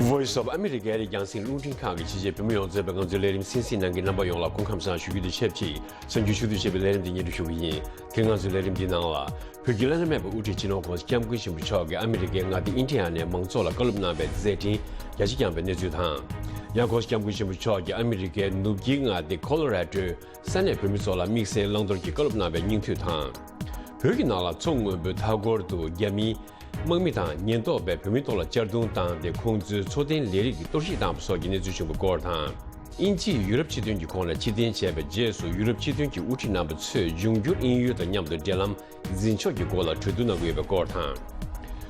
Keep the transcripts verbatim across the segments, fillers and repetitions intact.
Voice of America རྒྱང་སྲིང་རླུང་འཕྲིན་ཁང་གི་ཕྱི་རྒྱལ་བོད་མི་ཡོངས་གཙོས་པའི་ང་ཚོའི་ལས་རིམ་གསན་གཟིགས་གནང་མཁན་རྣམ་པ་ཡོངས་ལ་སྐུ་ཁམས་བཟང་ཞུ་རྒྱུ་དང་ཆབས་ཅིག་གསར་འགྱུར་ཕྱོགས་བསྡུས་བྱས་པའི་ལས་རིམ་འདི་སྙན་སྒྲོན་ཞུ་གི་ཡིན། དེ་ང་ཚོའི་ལས་རིམ་འདི་ནང་ལ། བོད་ཀྱི་བླ་ན་མེད་པའི་དབུ་ཁྲིད་སྤྱི་ནོར་༸གོང་ས་༸སྐྱབས་མགོན་ཆེན་པོ་མཆོག་གིས་ཨ་མི་རི་ཀའི་མངའ་སྡེ་ཨིན་ཌི་ཡ་ནའི་མང་ཚོགས་ལ་བཀའ་སློབ་གནང་བའི་མཛད་འཕྲིན་རྒྱ་ཆེ་བསྐྱངས་པའི་གནས་ཚུལ་དང་། ཡང་༸གོང་ས་༸སྐྱབས་མགོན་ཆེན་པོ་མཆོག་གིས་ཨ་མི་རི་ཀའི་ནུབ་དཀྱིལ་མངའ་སྡེ་ཁོ་ལོ་ར་ཌོའི་ས་གནས་བོད་མི་ཚོ་ལ་དམིགས་བསལ་བླང་དོར་གྱི་བཀའ་སློབ་གནང་བའི་སྙིང་བསྡུས་དང་། བོད་ཀྱི་ནང་ལ་མཚོ་སྔོན་པོའི་མཐའ་འཁོར་དུ་རྒྱ་མིའི་དམག་མི་དང་ཉེན་རྟོག་པས་བོད་མིའི་ཐོག་ལ་གཅར་རྡུང་བཏང་སྟེ་ཁོང་ཚོའི་འཚོ་རྟེན་ལས་རིགས་ཀྱིས་གཏོར་བཤིག་བཏང་བ་སོགས་ཀྱི་གནས་ཚུལ་བྱུང་བའི་སྐོར་དང་། དབྱིན་ཇིས་ཡུ་རོབ་སྤྱི་མཐུན་གྱི་ཁོངས་ནས་ཕྱིར་འཐེན་བྱས་པའི་རྗེས་སུ་ཡུ་རོབ་སྤྱི་མཐུན་གྱི་དབུ་ཁྲིད་རྣམ་པ་ཚོས་འབྱུང་འགྱུར་དབྱིན་ཡུལ་དང་མཉམ་དུ་འབྲེལ་ལམ་འཛིན་ཕྱོགས་ཀྱི་སྐོར་ལ་གྲོས་བསྡུར་གནང་གི་ཡོད་པའི་སྐོར་དང་།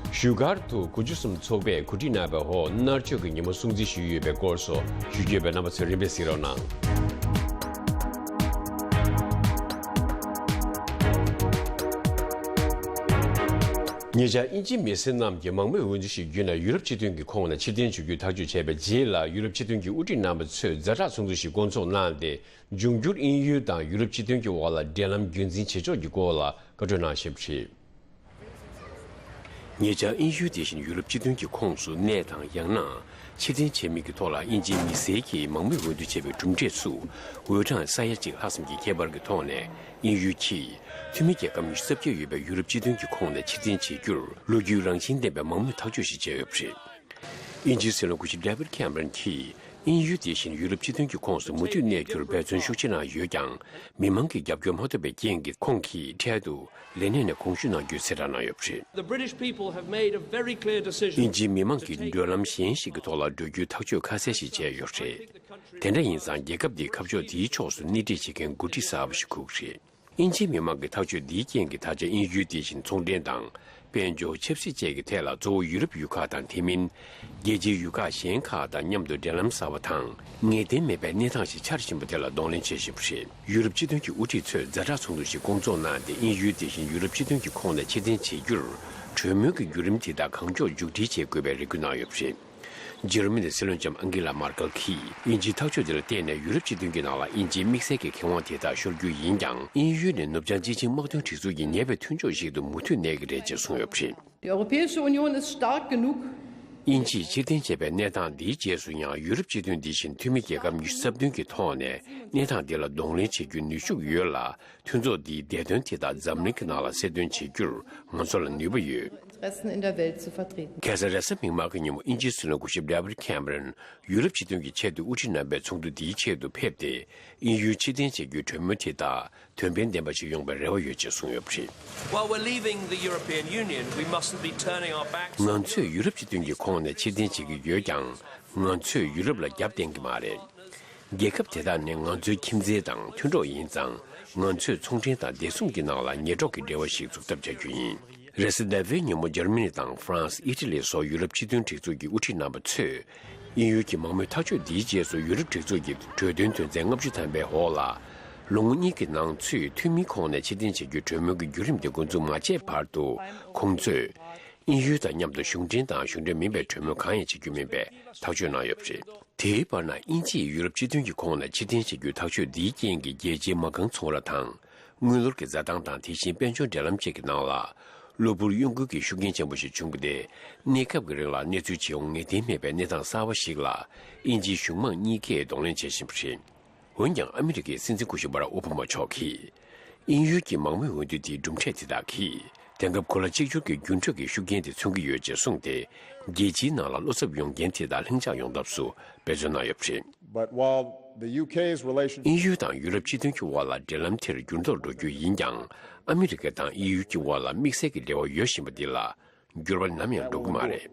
བཞུགས་སྒར་དུ་དགུ་བཅུ་གསུམ་ཚོགས་པས་གོ་སྒྲིག་གནང་བའི་འོག་མནར་གཅོད་ཀྱི་ཉིན་མོ་སྲུང་བརྩི་ཞུས་ཡོད་པའི་སྐོར་སོགས་ཞུ་རྒྱུ་ཡོད་པས་རྣམ་པ་ཚོས་རིམ་པས་གཟིགས་རོགས་གནང་། ཉེ་ཆར་དབྱིན་ཇིའི་མི་སེར་རྣམས་ཀྱིས་མང་མོས་འོས་བསྡུ་ཞིག་བརྒྱུད་ནས་ཡུ་རོབ་སྤྱི་མཐུན་གྱི་ཁོངས་ནས་ཕྱིར་འཐེན་བྱ་རྒྱུའི་ཐག་གཅོད་བྱས་པའི་རྗེས་ལ། ཡུ་རོབ་སྤྱི་མཐུན་གྱི་དབུ་ཁྲིད་རྣམ་པ་ཚོས་ཛ་དྲག་ཚོགས་འདུ་ཞིག་བསྐོང་ཚོགས་གནང་སྟེ། འབྱུང་འགྱུར་དབྱིན་ཡུལ་དང་ཡུ་རོབ་སྤྱི་མཐུན་གྱི་འོག་ལ་འབྲེལ་ལམ་རྒྱུན་འཛིན་བྱེད་ཕྱོགས་ཀྱི་སྐོར་ལ་བཀའ་གྲོས་གནང་བཞིན་པ་རེད། ཉེ་ཆར་དབྱིན་ཡུལ་དེ་བཞིན་ཡུ་རོབ་སྤྱི་མཐུན་གྱི་ཁོངས་སུ་གནས་དང་། ཡང་ན་ཕྱིར་འཐེན་བྱེད་མིན་གྱི་ཐོག་ལ་དབྱིན་ཇིའི་མི་སེར་གྱིས་མང་མོས་འོས་བསྡུ་བྱས་པའི་གྲུབ་འབྲས་སུ། འོས་གྲངས་ས་ཡ་གཅིག་ལྷག་ཙམ་གྱི་ཁྱད་པར་གྱི་ཐོག་ནས་དབྱིན་ཡུལ་གྱིས་འཐུས་མི་རྒྱལ་ཁབ་ཉི་ཤུ་རྩ་བརྒྱད་ཡོད་པའི་ཡུ་རོབ་སྤྱི་མཐུན་གྱི་ཁོངས་ནས་ཕྱིར་འཐེན་བྱེད་རྒྱུར་ལོ་རྒྱུས་རང་བཞིན་ལྡན་པའི་མང་མོས་ཐག་གཅོད་ཞིག་བྱས་ཡོད་པ་རེད། དབྱིན་ཇིའི་སྲིད་བློན་སྐུ་ཞབས་David Cameron གྱིས། དབྱིན་ཡུལ་དེ་བཞིན་ཡུ་རོབ་སྤྱི་མཐུན་གྱི་ཁོངས་སུ་མུ་མཐུད་གནས་རྒྱུར་འབད་བརྩོན་ཤུགས་ཆེ་གནང་ཡོད་ཀྱང་། མི་མང་གི་རྒྱབ་སྐྱོར་མ་ཐོབ་པའི་རྐྱེན་གྱིས། ཁོང་གིས་འཕྲལ་དུ་ལས་གནས་ནས་དགོངས་ཞུ་གནང་རྒྱུའི་གསལ་བསྒྲགས་གནང་ཡོད་པ་རེད། The British people have made a very clear decision དབྱིན་ཇིའི་མི་མང་གིས་མགྲོན་ལམ་གཞན་ཞིག་གི་ཐོག་ལ་འགྲོ་རྒྱུའི་ཐག་གཅོད་ཁ་གསལ་ཞིག་བྱས་ཡོད་པ་རེད། དེ་འདྲ་ཡིན་ཙང་། རྒྱལ་ཁབ་འདིས་ཁ་ཕྱོགས་དེའི་ཕྱོགས་སུ་སྣེ་ཁྲིད་བྱེད་མཁན་འགོ་ཁྲིད་གསར་པ་ཞིག་དགོས་ཀྱི་རེད། དབྱིན་ཇིའི་མི་མང་གི་ཐག་གཅོད་འདིའི་རྐྱེན་གྱིས། ད་ཆ་དབྱིན་ཡུལ་དེ་བཞིན་ཚོང་འབྲེལ་དང་། དཔལ་འབྱོར། ཆབ་སྲིད་བཅས་ཀྱི་ཐད་ལ་གཙོ་བོ་ཡུ་རོབ་ཡུལ་ཁག་དང་དེ་མིན། རྒྱལ་སྤྱིའི་ཡུལ་ཁག་གཞན་ཁག་དང་མཉམ་དུ་འབྲེལ་ལམ་གསར་པ་དང་། ངེས་གཏན་མེད་པའི་གནས་སྟངས་ཤིག་འཆར་བཞིན་པ་དེ་ལ་གདོང་ལེན་བྱེད་བཞིན་པ་རེད། ཡུ་རོབ་སྤྱི་མཐུན་གྱི་དབུ་ཁྲིད་ཚོས་ཛ་དྲག་ཚོགས་འདུ་ཞིག་བསྐོང་ཚོགས་གནང་སྟེ། དབྱིན་ཡུལ་དེ་བཞིན་ཡུ་རོབ་སྤྱི་མཐུན་གྱི་ཁོངས་ནས་ཕྱིར་འཐེན་བྱེད་རྒྱུར། གྲོས་མོལ་གྱི་བརྒྱུད་རིམ་དེ་དག་གང་མགྱོགས་མཇུག་སྒྲིལ་བྱེད་དགོས་པའི་རེ་སྐུལ་གནང་ཡོད་པ་རེད། འཇར་མ་ནིའི་སྲིད་བློན་ལྕམ་ཨང་ཀི་ལ་མར་ཀལ་གྱིས། དབྱིན་ཇིའི་ཐག་གཅོད་དེ་ལ་བརྟེན་ནས་ཡུ་རོབ་སྤྱི་མཐུན་གྱི་ནང་ལ་དབྱིན་ཇིའི་དམིགས་བསལ་གྱི་ཁེ་དབང་དེ་དག་ཤོར་རྒྱུ་ཡིན་ཀྱང་། དབྱིན་ཡུལ་ནི་ནུབ་བྱང་སྤྱི་ཆིངས་དམག་དོན་སྒྲིག་འཛུགས་ཀྱི་ཉེ་བའི་མཐུན་ཕྱོགས་ཤིག་ཏུ་མུ་མཐུད་གནས་ཀྱི་རེད་ཅེས་གསུངས་ཡོད་པ་རེད། Die Europäische Union ist stark genug དབྱིན་ཇིས་ཕྱིར་འཐེན་བྱས་པའི་གནས་སྟངས་འདིའི་རྗེས་སུ་ཡང་། ཡུ་རོབ་སྤྱི་མཐུན་འདི་བཞིན་འཐུས་མི་རྒྱལ་ཁབ་ཉི་ཤུ་རྩ་བདུན་གྱི་ཐོག་ནས་གནས་སྟངས་འདི་ལ་གདོང་ལེན་བྱེད་རྒྱུའི་ནུས་ཤུགས་ཡོད་ལ། མཐུན་ཚོགས་འདིའི་བདེ་དོན་དེ་དག་འཛམ་གླིང་གི་ནང་ལ་གསལ་སྟོན་བྱེད་རྒྱུར་ང་ཚོ་ལ་ནུས་པ་ཡོད། Interessen in der Welt zu vertreten. ཁ་སང་རེས་གཟའ་མིག་དམར་གྱི་ཉིན་མོ། དབྱིན་ཇིའི་སྲིད་བློན་སྐུ་ཞབས་David Cameron ཡུ་རོབ་སྤྱི་མཐུན་གྱི་ཆེས་མཐོའི་དབུ་ཁྲིད་རྣམ་པའི་ཚོགས་འདུ་འདིའི་ཆེད་དུ་ཕེབས་ཏེ། དབྱིན་ཡུལ་ཕྱིར་འཐེན་བྱེད་རྒྱུའི་གྲོས་མོལ་དེ་དག་དོན་ཕན་ལྡན་པ་ཞིག་ཡོང་པའི་རེ་བ་ཡོད་ཅེས་གསུངས་ཡོད་པ་རེད། While we're leaving the European Union, we mustn't be turning our backs on ང་ཚོས་ཡུ་རོབ་སྤྱི་མཐུན་གྱི་ཁོངས་ནས་ཕྱིར་འཐེན་བྱེད་ཀྱི་ཡོད་ཀྱང་། ང་ཚོས་ཡུ་རོབ་ལ་རྒྱབ་བརྟེན་གྱི་མ་རེད། རྒྱལ་ཁབ་དེ་དག་ནི་ང་ཚོའི་ཁྱིམ་མཚེས་དང་མཐུན་གྲོགས་ཡིན་ཙང་། ང་ཚོས་ཚོང་འབྲེལ་དང་བདེ་སྲུང་གི་ནང་ལ་ཉེ་གྲོགས་ཀྱི་འབྲེལ་བ་ཞིག་འཛུགས་ཐབས་བྱ་རྒྱུ་ཡིན། རེས་གཟའ་ཟླ་བའི་ཉིན་མོ། འཇར་མ་ནི་དང་ཧྥ་རན་སི། ཨི་ཊ་ལི་སོགས་ཡུ་རོབ་སྤྱི་མཐུན་སྒྲིག་འཛུགས་ཀྱི་དབུ་ཁྲིད་རྣམ་པ་ཚོས། དབྱིན་ཡུལ་གྱི་མང་མོས་ཐག་གཅོད་འདིའི་རྗེས་སུ། ཡུ་རོབ་སྒྲིག་འཛུགས་ཀྱི་གྲོས་མཐུན་དོན་ཚན་ལྔ་བཅུ་ཐམ་པའི་འོག་ལ། ལོ་ངོ་གཉིས་ཀྱི་ནང་ཚུད་འཐུས་མིའི་ཁོངས་ནས་ཕྱིར་འཐེན་བྱེད་རྒྱུའི་གྲོས་མོལ་གྱི་བརྒྱུད་རིམ་དེ་འགོ་འཛུགས་མ་བྱས་བར་དུ། ཁོང་ཚོས། དབྱིན་ཡུལ་དང་མཉམ་དུ་གཞུང་འབྲེལ་དང་གཞུང་འབྲེལ་མིན་པའི་གྲོས་མོལ་གང་ཡང་བྱེད་རྒྱུ་མིན་པའི་ཐག་གཅོད་གནང་ཡོད་པ་རེད། དེའི་བར་ན། དབྱིན་ཇིས་ཡུ་རོབ་སྤྱི་མཐུན་གྱི་ཁོངས་ནས་ཕྱིར་འཐེན་བྱེད་རྒྱུའི་ཐག་གཅོད་འདིའི་རྐྱེན་གྱིས། རྒྱལ་སྤྱིའི་མ་རྐང་ཚོང་ར་དང་། དངུལ་ལོར་གྱི་འཛའ་ཐང་དང་། དེ་བཞིན་དཔལ་འབྱོར་འབྲེལ་ལམ་བཅས་ཀྱི་ནང་ལ། གློ་བུར་གཡོ་འགུལ་གྱི་ཤུགས་རྐྱེན་ཆེན་པོ་ཞིག་བྱུང་བ་སྟེ། གནས་སྐབས་ཀྱི་རིང་ལ་གནས་ཚུལ་ཇི་ཡོང་ངེས་གཏན་མེད་པའི་གནས་སྟངས་གསར་བ་ཞིག་ལ། དབྱིན་ཇིའི་གཞུང་མང་གཉིས་ཀས་གདོང་ལེན་བྱེད་བཞིན་པ་རེད། འོན་ཀྱང་། ཨ་མི་རི་ཀའི་སྲིད་འཛིན་སྐུ་ཞབས་བྷ་རག་ཨོ་བྷ་མ་མཆོག་གིས། དབྱིན་ཡུལ་གྱི་མང་མོས་འོས་བསྡུ་དེའི་གྲུབ་འབྲས་དེ་དག་གིས། དེང་སྐབས་གོ་ལ་གཅིག་གྱུར་གྱི་འགྱུར་འགྲོས་ཀྱི་ཤུགས་རྐྱེན་དེ་མཚོན་གྱི་ཡོད་ཅེས་གསུངས་ཏེ། རྒྱལ་སྤྱིའི་ནང་ལ་བློ་འཚབ་ཡོང་རྐྱེན་དེ་དག་ལྷིང་འཇགས་ཡོང་ཐབས་སུ་འབད་བརྩོན་གནང་ཡོད་པ་རེད། But while the U K's relation དབྱིན་ཡུལ་དང་ཡུ་རོབ་སྤྱི་མཐུན་གྱི་དབར་ལ་འབྲེལ་ལམ་དེར་འགྱུར་ལྡོག་འགྲོ་རྒྱུ་ཡིན་ཀྱང་། ཨ་མི་རི་ཀ་དང་དབྱིན་ཡུལ་གྱི་དབར་ལ་དམིགས་བསལ་གྱི་འབྲེལ་བ་ཡོད་བཞིན་པ་འདི་ལ། འགྱུར་བ་ནམ་ཡང་འགྲོ་གི་མ་རེད།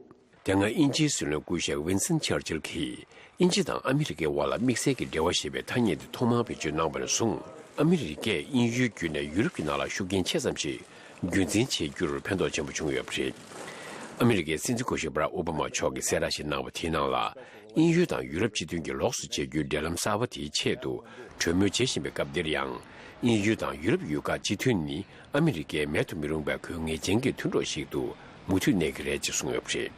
དེ་སྔ་དབྱིན་ཇིའི་སྲིད་བློན་སྐུ་ཞབས་ཝིན་སྟོན་ཆར་ཆིལ་གྱིས། དབྱིན་ཇི་དང་ཨ་མི་རི་ཀའི་དབར་ལ་དམིགས་བསལ་གྱི་འབྲེལ་བ་ཞེས་པའི་ཐ་སྙད་དེ་ཐོག་མར་བེད་སྤྱོད་གནང་བ་ནས་བཟུང་། ཨ་མི་རི་ཀས་དབྱིན་ཡུལ་བརྒྱུད་ནས་ཡུ་རོབ་ཀྱི་ནང་ལ་ཤུགས་རྐྱེན་ཆེ་ཙམ་ཞིག་རྒྱུན་འཛིན་བྱེད་རྒྱུར་ཕན་ཐོགས་ཆེན་པོ་བྱུང་ཡོད་པ་རེད། ཨ་མི་རི་ཀའི་སྲིད་འཛིན་སྐུ་ཞབས་བྷ་རག་ཨོ་བྷ་མ་མཆོག་གིས་གསལ་བསྒྲགས་ཤིག་གནང་བ་དེའི་ནང་ལ། དབྱིན་ཡུལ་དང་ཡུ་རོབ་སྤྱི་མཐུན་གྱི་ལོགས་སུ་བྱེད་རྒྱུའི་འབྲེལ་ལམ་གསར་པ་དེའི་ཆེད་དུ་གྲོས་མོལ་བྱེད་བཞིན་པའི་སྐབས་འདིར་ཡང་། དབྱིན་ཡུལ་དང་ཡུ་རོབ་ཡུལ་ཁག་སྤྱི་མཐུན་ནི། ཨ་མི་རི་ཀའི་མེད་དུ་མི་རུང་བའི་དགོས་ངེས་ཅན་གྱི་མཐུན་གྲོགས་ཤིག་ཏུ་མུ་མཐུད་གནས་ཀྱི་རེད་ཅེས་གསུངས་ཡོད་པ་རེད།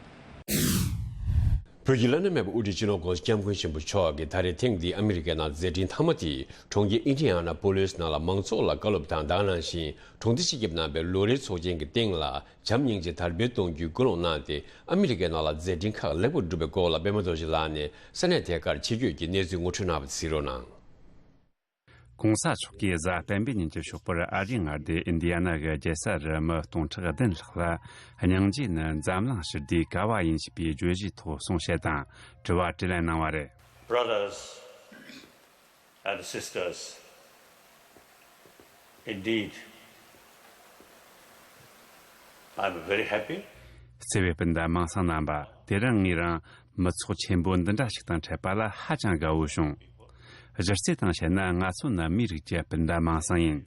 བོད་ཀྱི་བླ་ན་མེད་པའི་དབུ་ཁྲིད་སྤྱི་ནོར་༸གོང་ས་༸སྐྱབས་མགོན་ཆེན་པོ་མཆོག་གིས་ད་རེས་ཐེངས་འདིའི་ཨ་མི་རི་ཀའི་ནང་མཛད་འཕྲིན་མཐའ་མ་དེ་གྲོང་ཁྱེར་ཨིན་ཌི་ཡ་ན་པོ་ལིས་ནང་ལ་མང་ཚོགས་ལ་བཀའ་སློབ་དང་། ད་ག་ནང་བཞིན་གྲོང་སྡེ་ཆེད་ཀྱི་རྣམ་པའི་ལོ་རེའི་ཚོགས་ཆེན་གྱི་སྟེང་ལ་བྱམས་སྙིང་རྗེ་དར་སྤེལ་གཏོང་རྒྱུའི་སྐུལ་སློང་གནང་སྟེ། ཨ་མི་རི་ཀའི་ནང་ལ་མཛད་འཕྲིན་ཁག་ལེགས་པོ་བསྒྲུབས་པའི་སྐོར་ལ་པད་མ་རྡོ་རྗེ་ལགས་ནས་ས་གནས་དེ་གར་ཆེད་བསྐྱོད་ཀྱིས་གནས་ཚུལ་ངོ་སྤྲོད་གནང་བ་གཟིགས་རོགས་གནང་།༸གོང་ས་མཆོག་གིས་གཟའ་སྤེན་པའི་ཉིན་གྱི་ཞོགས་པར་ཨ་རིའི་མངའ་སྡེ་ཨིན་ཌི་ཡ་ན་གི་རྒྱལ་ས་རུ་མི་སྟོང་ཕྲག་བདུན་ལྷག་ལ། སྙིང་རྗེ་ནི་འཛམ་གླིང་ཞི་བདེའི་ཀ་བ་ཡིན་ཞེས་པའི་བརྗོད་གཞིའི་ཐོག་གསུང་བཤད་དང་དྲི་བ་དྲིས་ལན་གནང་བ་རེད། Brothers and sisters, indeed, I'm very happy. བརྩེ་བའི་སྤུན་ཟླ་མིང་སྲིང་རྣམ་པ། དེ་རིང་ངས་རང་མི་ཚོགས་ཆེན་པོ་འདི་འདྲ་ཞིག་དང་འཕྲད་པ་ལ་ཧ་ཅང་དགའ་བོ་བྱུང་། གཞི་རྩའི་སྟེང་བཤད་ན། ང་ཚོ་ནི་མིའི་རིགས་ཀྱི་སྤུན་ཟླ་མིང་སྲིང་ཡིན།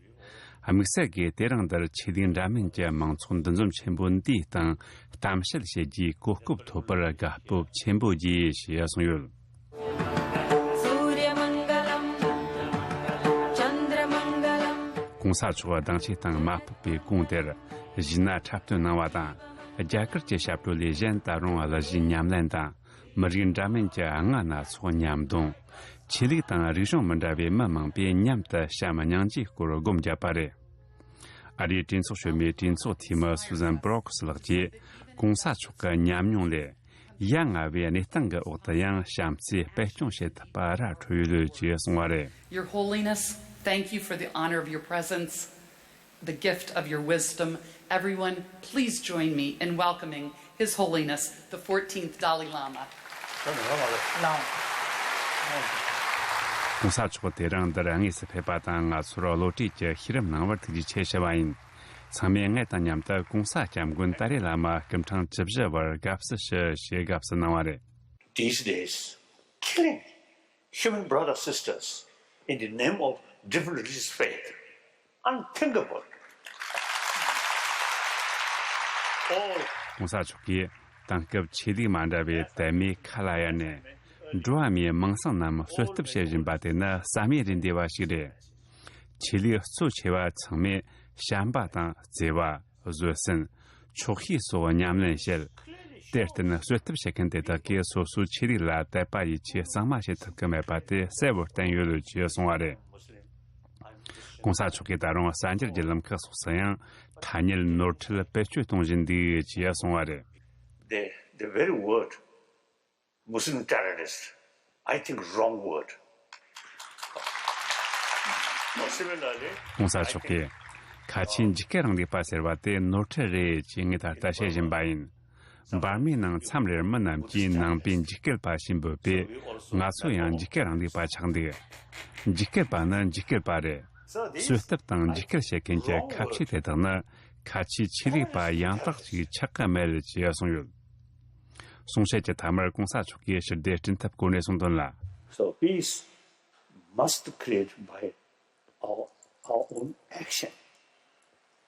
དམིགས་བསལ་གྱིས་དེ་རིང་འདིར་ཆོས་ལུགས་འདྲ་མིན་གྱི་མང་ཚོགས་འདུ་འཛོམས་ཆེན་པོ་འདིའི་སྟེང་གཏམ་བཤད་བྱེད་རྒྱུའི་གོ་སྐབས་ཐོབ་པར་དགའ་སྤོབས་ཆེན་པོ་སྐྱེས་ཞེས་གསུངས་ཡོད། གོང་ས་མཆོག་གདན་ཞུས་དང་མ་ཕེབས་པའི་གོང་དེར། གཞས་སྣ་འཁྲབ་སྟོན་གནང་བ་དང་། རྒྱ་གར་གྱི་ཞབས་བྲོ་ལས་གཞན་ད་རུང་གླུ་གཞས་ཉམས་ལེན་དང་། མི་རིགས་འདྲ་མིན་གྱི་ལྔ་སྣ་ཚོགས་མཉམ་འདོན། ཆོས་ལུགས་དང་རིག་གཞུང་མི་འདྲ་བའི་མི་མང་པོས་མཉམ་དུ་བྱམས་སྙིང་རྗེའི་སྐོར་སྒོམ་བརྒྱབ་པ་རེད། ཨ་རིའི་གྲོས་ཚོགས་གཞོན་པའི་གྲོས་ཚོགས་འཐུས་མི་སུ་ཛན་བྷུ་རོག་སི་ལགས་ཀྱིས། གོང་ས་མཆོག་གི་ཉམས་མྱོང་ལས། ཡ་ང་བའི་གནས་སྟངས་ཀྱི་འོག་ཏུ་ཡང་བྱམས་བརྩེ་སྤེལ་སྐྱོང་བྱེད་ཐུབ་པ་ར་འཕྲོད་ཡོད་ཅེས་གསུངས་པ་རེད། Your Holiness, thank you for the honor of your presence, the gift of your wisdom. Everyone, please join me in welcoming His Holiness, the fourteenth Dalai Lama. གོང་ས་མཆོག་དེ་རིང་འདིར་དངོས་སུ་ཕེབས་པ་དང་། ང་ཚོར་བློ་གྲོས་ཀྱི་ཤེས་རབ་གནང་བར་ཐུགས་རྗེ་ཆེ་ཞུ་བ་ཡིན། ཚང་མས་ངེད་དང་མཉམ་དུ་གོང་ས་སྐྱབས་མགོན་ཏཱ་ལའི་བླ་མ་སྐུ་ཕྲེང་བཅུ་བཞི་བར་དགའ་བསུ་ཞུ་ཞེས་དགའ་བསུ་གནང་བ་རེད། These days, killing human brothers sisters in the name of different religious faith, unthinkable. All གོང་ས་མཆོག་གིས་དེང་སྐབས་ཆོས་ལུགས་མ་འདྲ་བའི་དད་མོས་ཁ་ལ་གཡར་ནས། འགྲོ་བ་མིའི་མིང་སྲིང་རྣམས་གསོད་གཏུབ་བྱེད་བཞིན་པ་དེ་ནི་བསམ་ཡས་རེ་འདས་པ་ཞིག་རེད། ཆོས་ལུགས་གཙོ་ཆེ་བ་ཚང་མས་བྱམས་པ་དང་བརྩེ་བ། བཟོད་བསྲན། ཆོག་ཤེས་སོགས་ཉམས་ལེན་བྱེད། དེར་བརྟེན་གསོད་གཏུབ་བྱེད་མཁན་དེ་དག་གིས་སོ་སོའི་ཆོས་ལུགས་ལ་དད་པ་ཡིད་ཆེས་གཙང་མ་བྱེད་ཐུབ་ཀྱི་མེད་པ་དེ་གསལ་བོར་བསྟན་ཡོད་ཅེས་གསུངས་པ་རེད། གོང་ས་མཆོག་གིས་ད་རུང་གསར་འགྱུར་བརྒྱུད་ལམ་ཁག་སོགས་སུ་ཡང་ཐ་སྙད་ནོར་འཁྲུལ་བེད་སྤྱོད་གཏོང་བཞིན་འདུག་ཅེས་གསུངས་པ་རེད། The, the very word Muslim terrorist, I think wrong word. Similarly, གོང་ས་མཆོག་གིས་ཁ་ཆེའི་འཇིགས་སྐུལ་རིང་ལུགས་པ་ཟེར་བ་དེ་ནོར་འཁྲུལ་རེད་ཅེས་ངས་ད་ལྟ་བཤད་བཞིན་པ་ཡིན། འབར་མའི་ནང་མཚམས་རེར་མི་རྣམས་ཀྱིས་ནང་པའི་འཇིགས་སྐུལ་པ་ཞེས་འབོད་པས། ང་ཚོ་ཡང་འཇིགས་སྐུལ་རིང་ལུགས་པ་ཆགས་འདུག་འཇིགས་སྐུལ་པ་ནི་འཇིགས་སྐུལ་པ་རེད། གསོད་གཏུབ་དང་འཇིགས་སྐུལ་བྱེད་མཁན་གྱི་ཁ་ཆེ་དེ་དག་ནི་ཁ་ཆེའི་ཆོས་ལུགས་པ་ཡང་དག་ཅིག་ཆགས་ཀྱི་མེད་ཅེས་གསུངས་ཡོད། གསུང་བཤད་ཀྱི་མཐའ་མར་གོང་ས་མཆོག་གིས་ཞི་བདེ་སྐྲུན་ཐབས་སྐོར་ནས་གསུངས་དོན་ལ། So peace must create by our, our own action.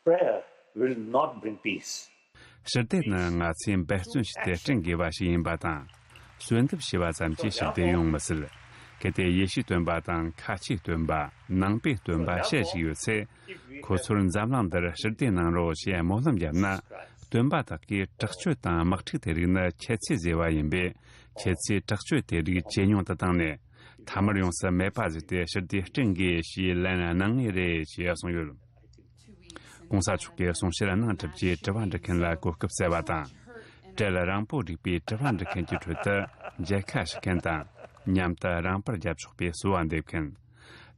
Prayer will not bring peace. ཞི་བདེ་ནི་ང་ཚོས་འབད་བརྩོན་བྱས་ཏེ་བསྐྲུན་དགོས་པ་ཞིག་ཡིན་པ་དང་། གསོལ་འདེབས་བྱས་པ་ཙམ་གྱིས་ཞི་བདེ་ཡོང་མི་སྲིད། གལ་ཏེ་ཡེ་ཤུའི་སྟོན་པ་དང་ཁ་ཆེའི་སྟོན་པ། ནང་པའི་སྟོན་པ་བཤད་བཞིན་ཡོད་ཚེ། ཁོ་ཚོར་འཛམ་གླིང་འདིར་ཞི་བདེ་གནང་རོགས་ཞེས་སྨོན་ལམ་བརྒྱབ་ན། སྟོན་པ་དག་གིས་དྲག་སྤྱོད་དང་དམག་འཁྲུག་དེ་རིགས་ནི་ཁྱད་ཆོས་ཟེར་བ་ཡིན་པས། ཁྱེད་ཚོས་དྲག་སྤྱོད་དེ་རིགས་ཇེ་ཉུང་དུ་བཏང་ནས། ཐ་མར་ཡོངས་སུ་མེད་པ་བཟོས་ཏེ་ཞི་བདེ་བསྐྲུན་དགོས་ཞེས་ལན་གནང་ངེས་རེད་ཅེས་གསུངས་ཡོད། གོང་ས་མཆོག་གིས་གསུང་བཤད་གནང་གྲུབ་རྗེས་དྲི་བ་འདྲི་མཁན་ལ་གོ་སྐབས་བསྩལ་བ་དང་། གྲལ་རིང་པོ་བསྒྲིགས་པའི་དྲི་བ་འདྲི་མཁན་གྱི་ཁྲོད་དུ་མཇལ་ཁ་ཞུ་མཁན་དང་མཉམ་དུ་རིམ་པར་རྒྱབ་ཆོག་པའི་གསོལ་བ་འདེབས་མཁན།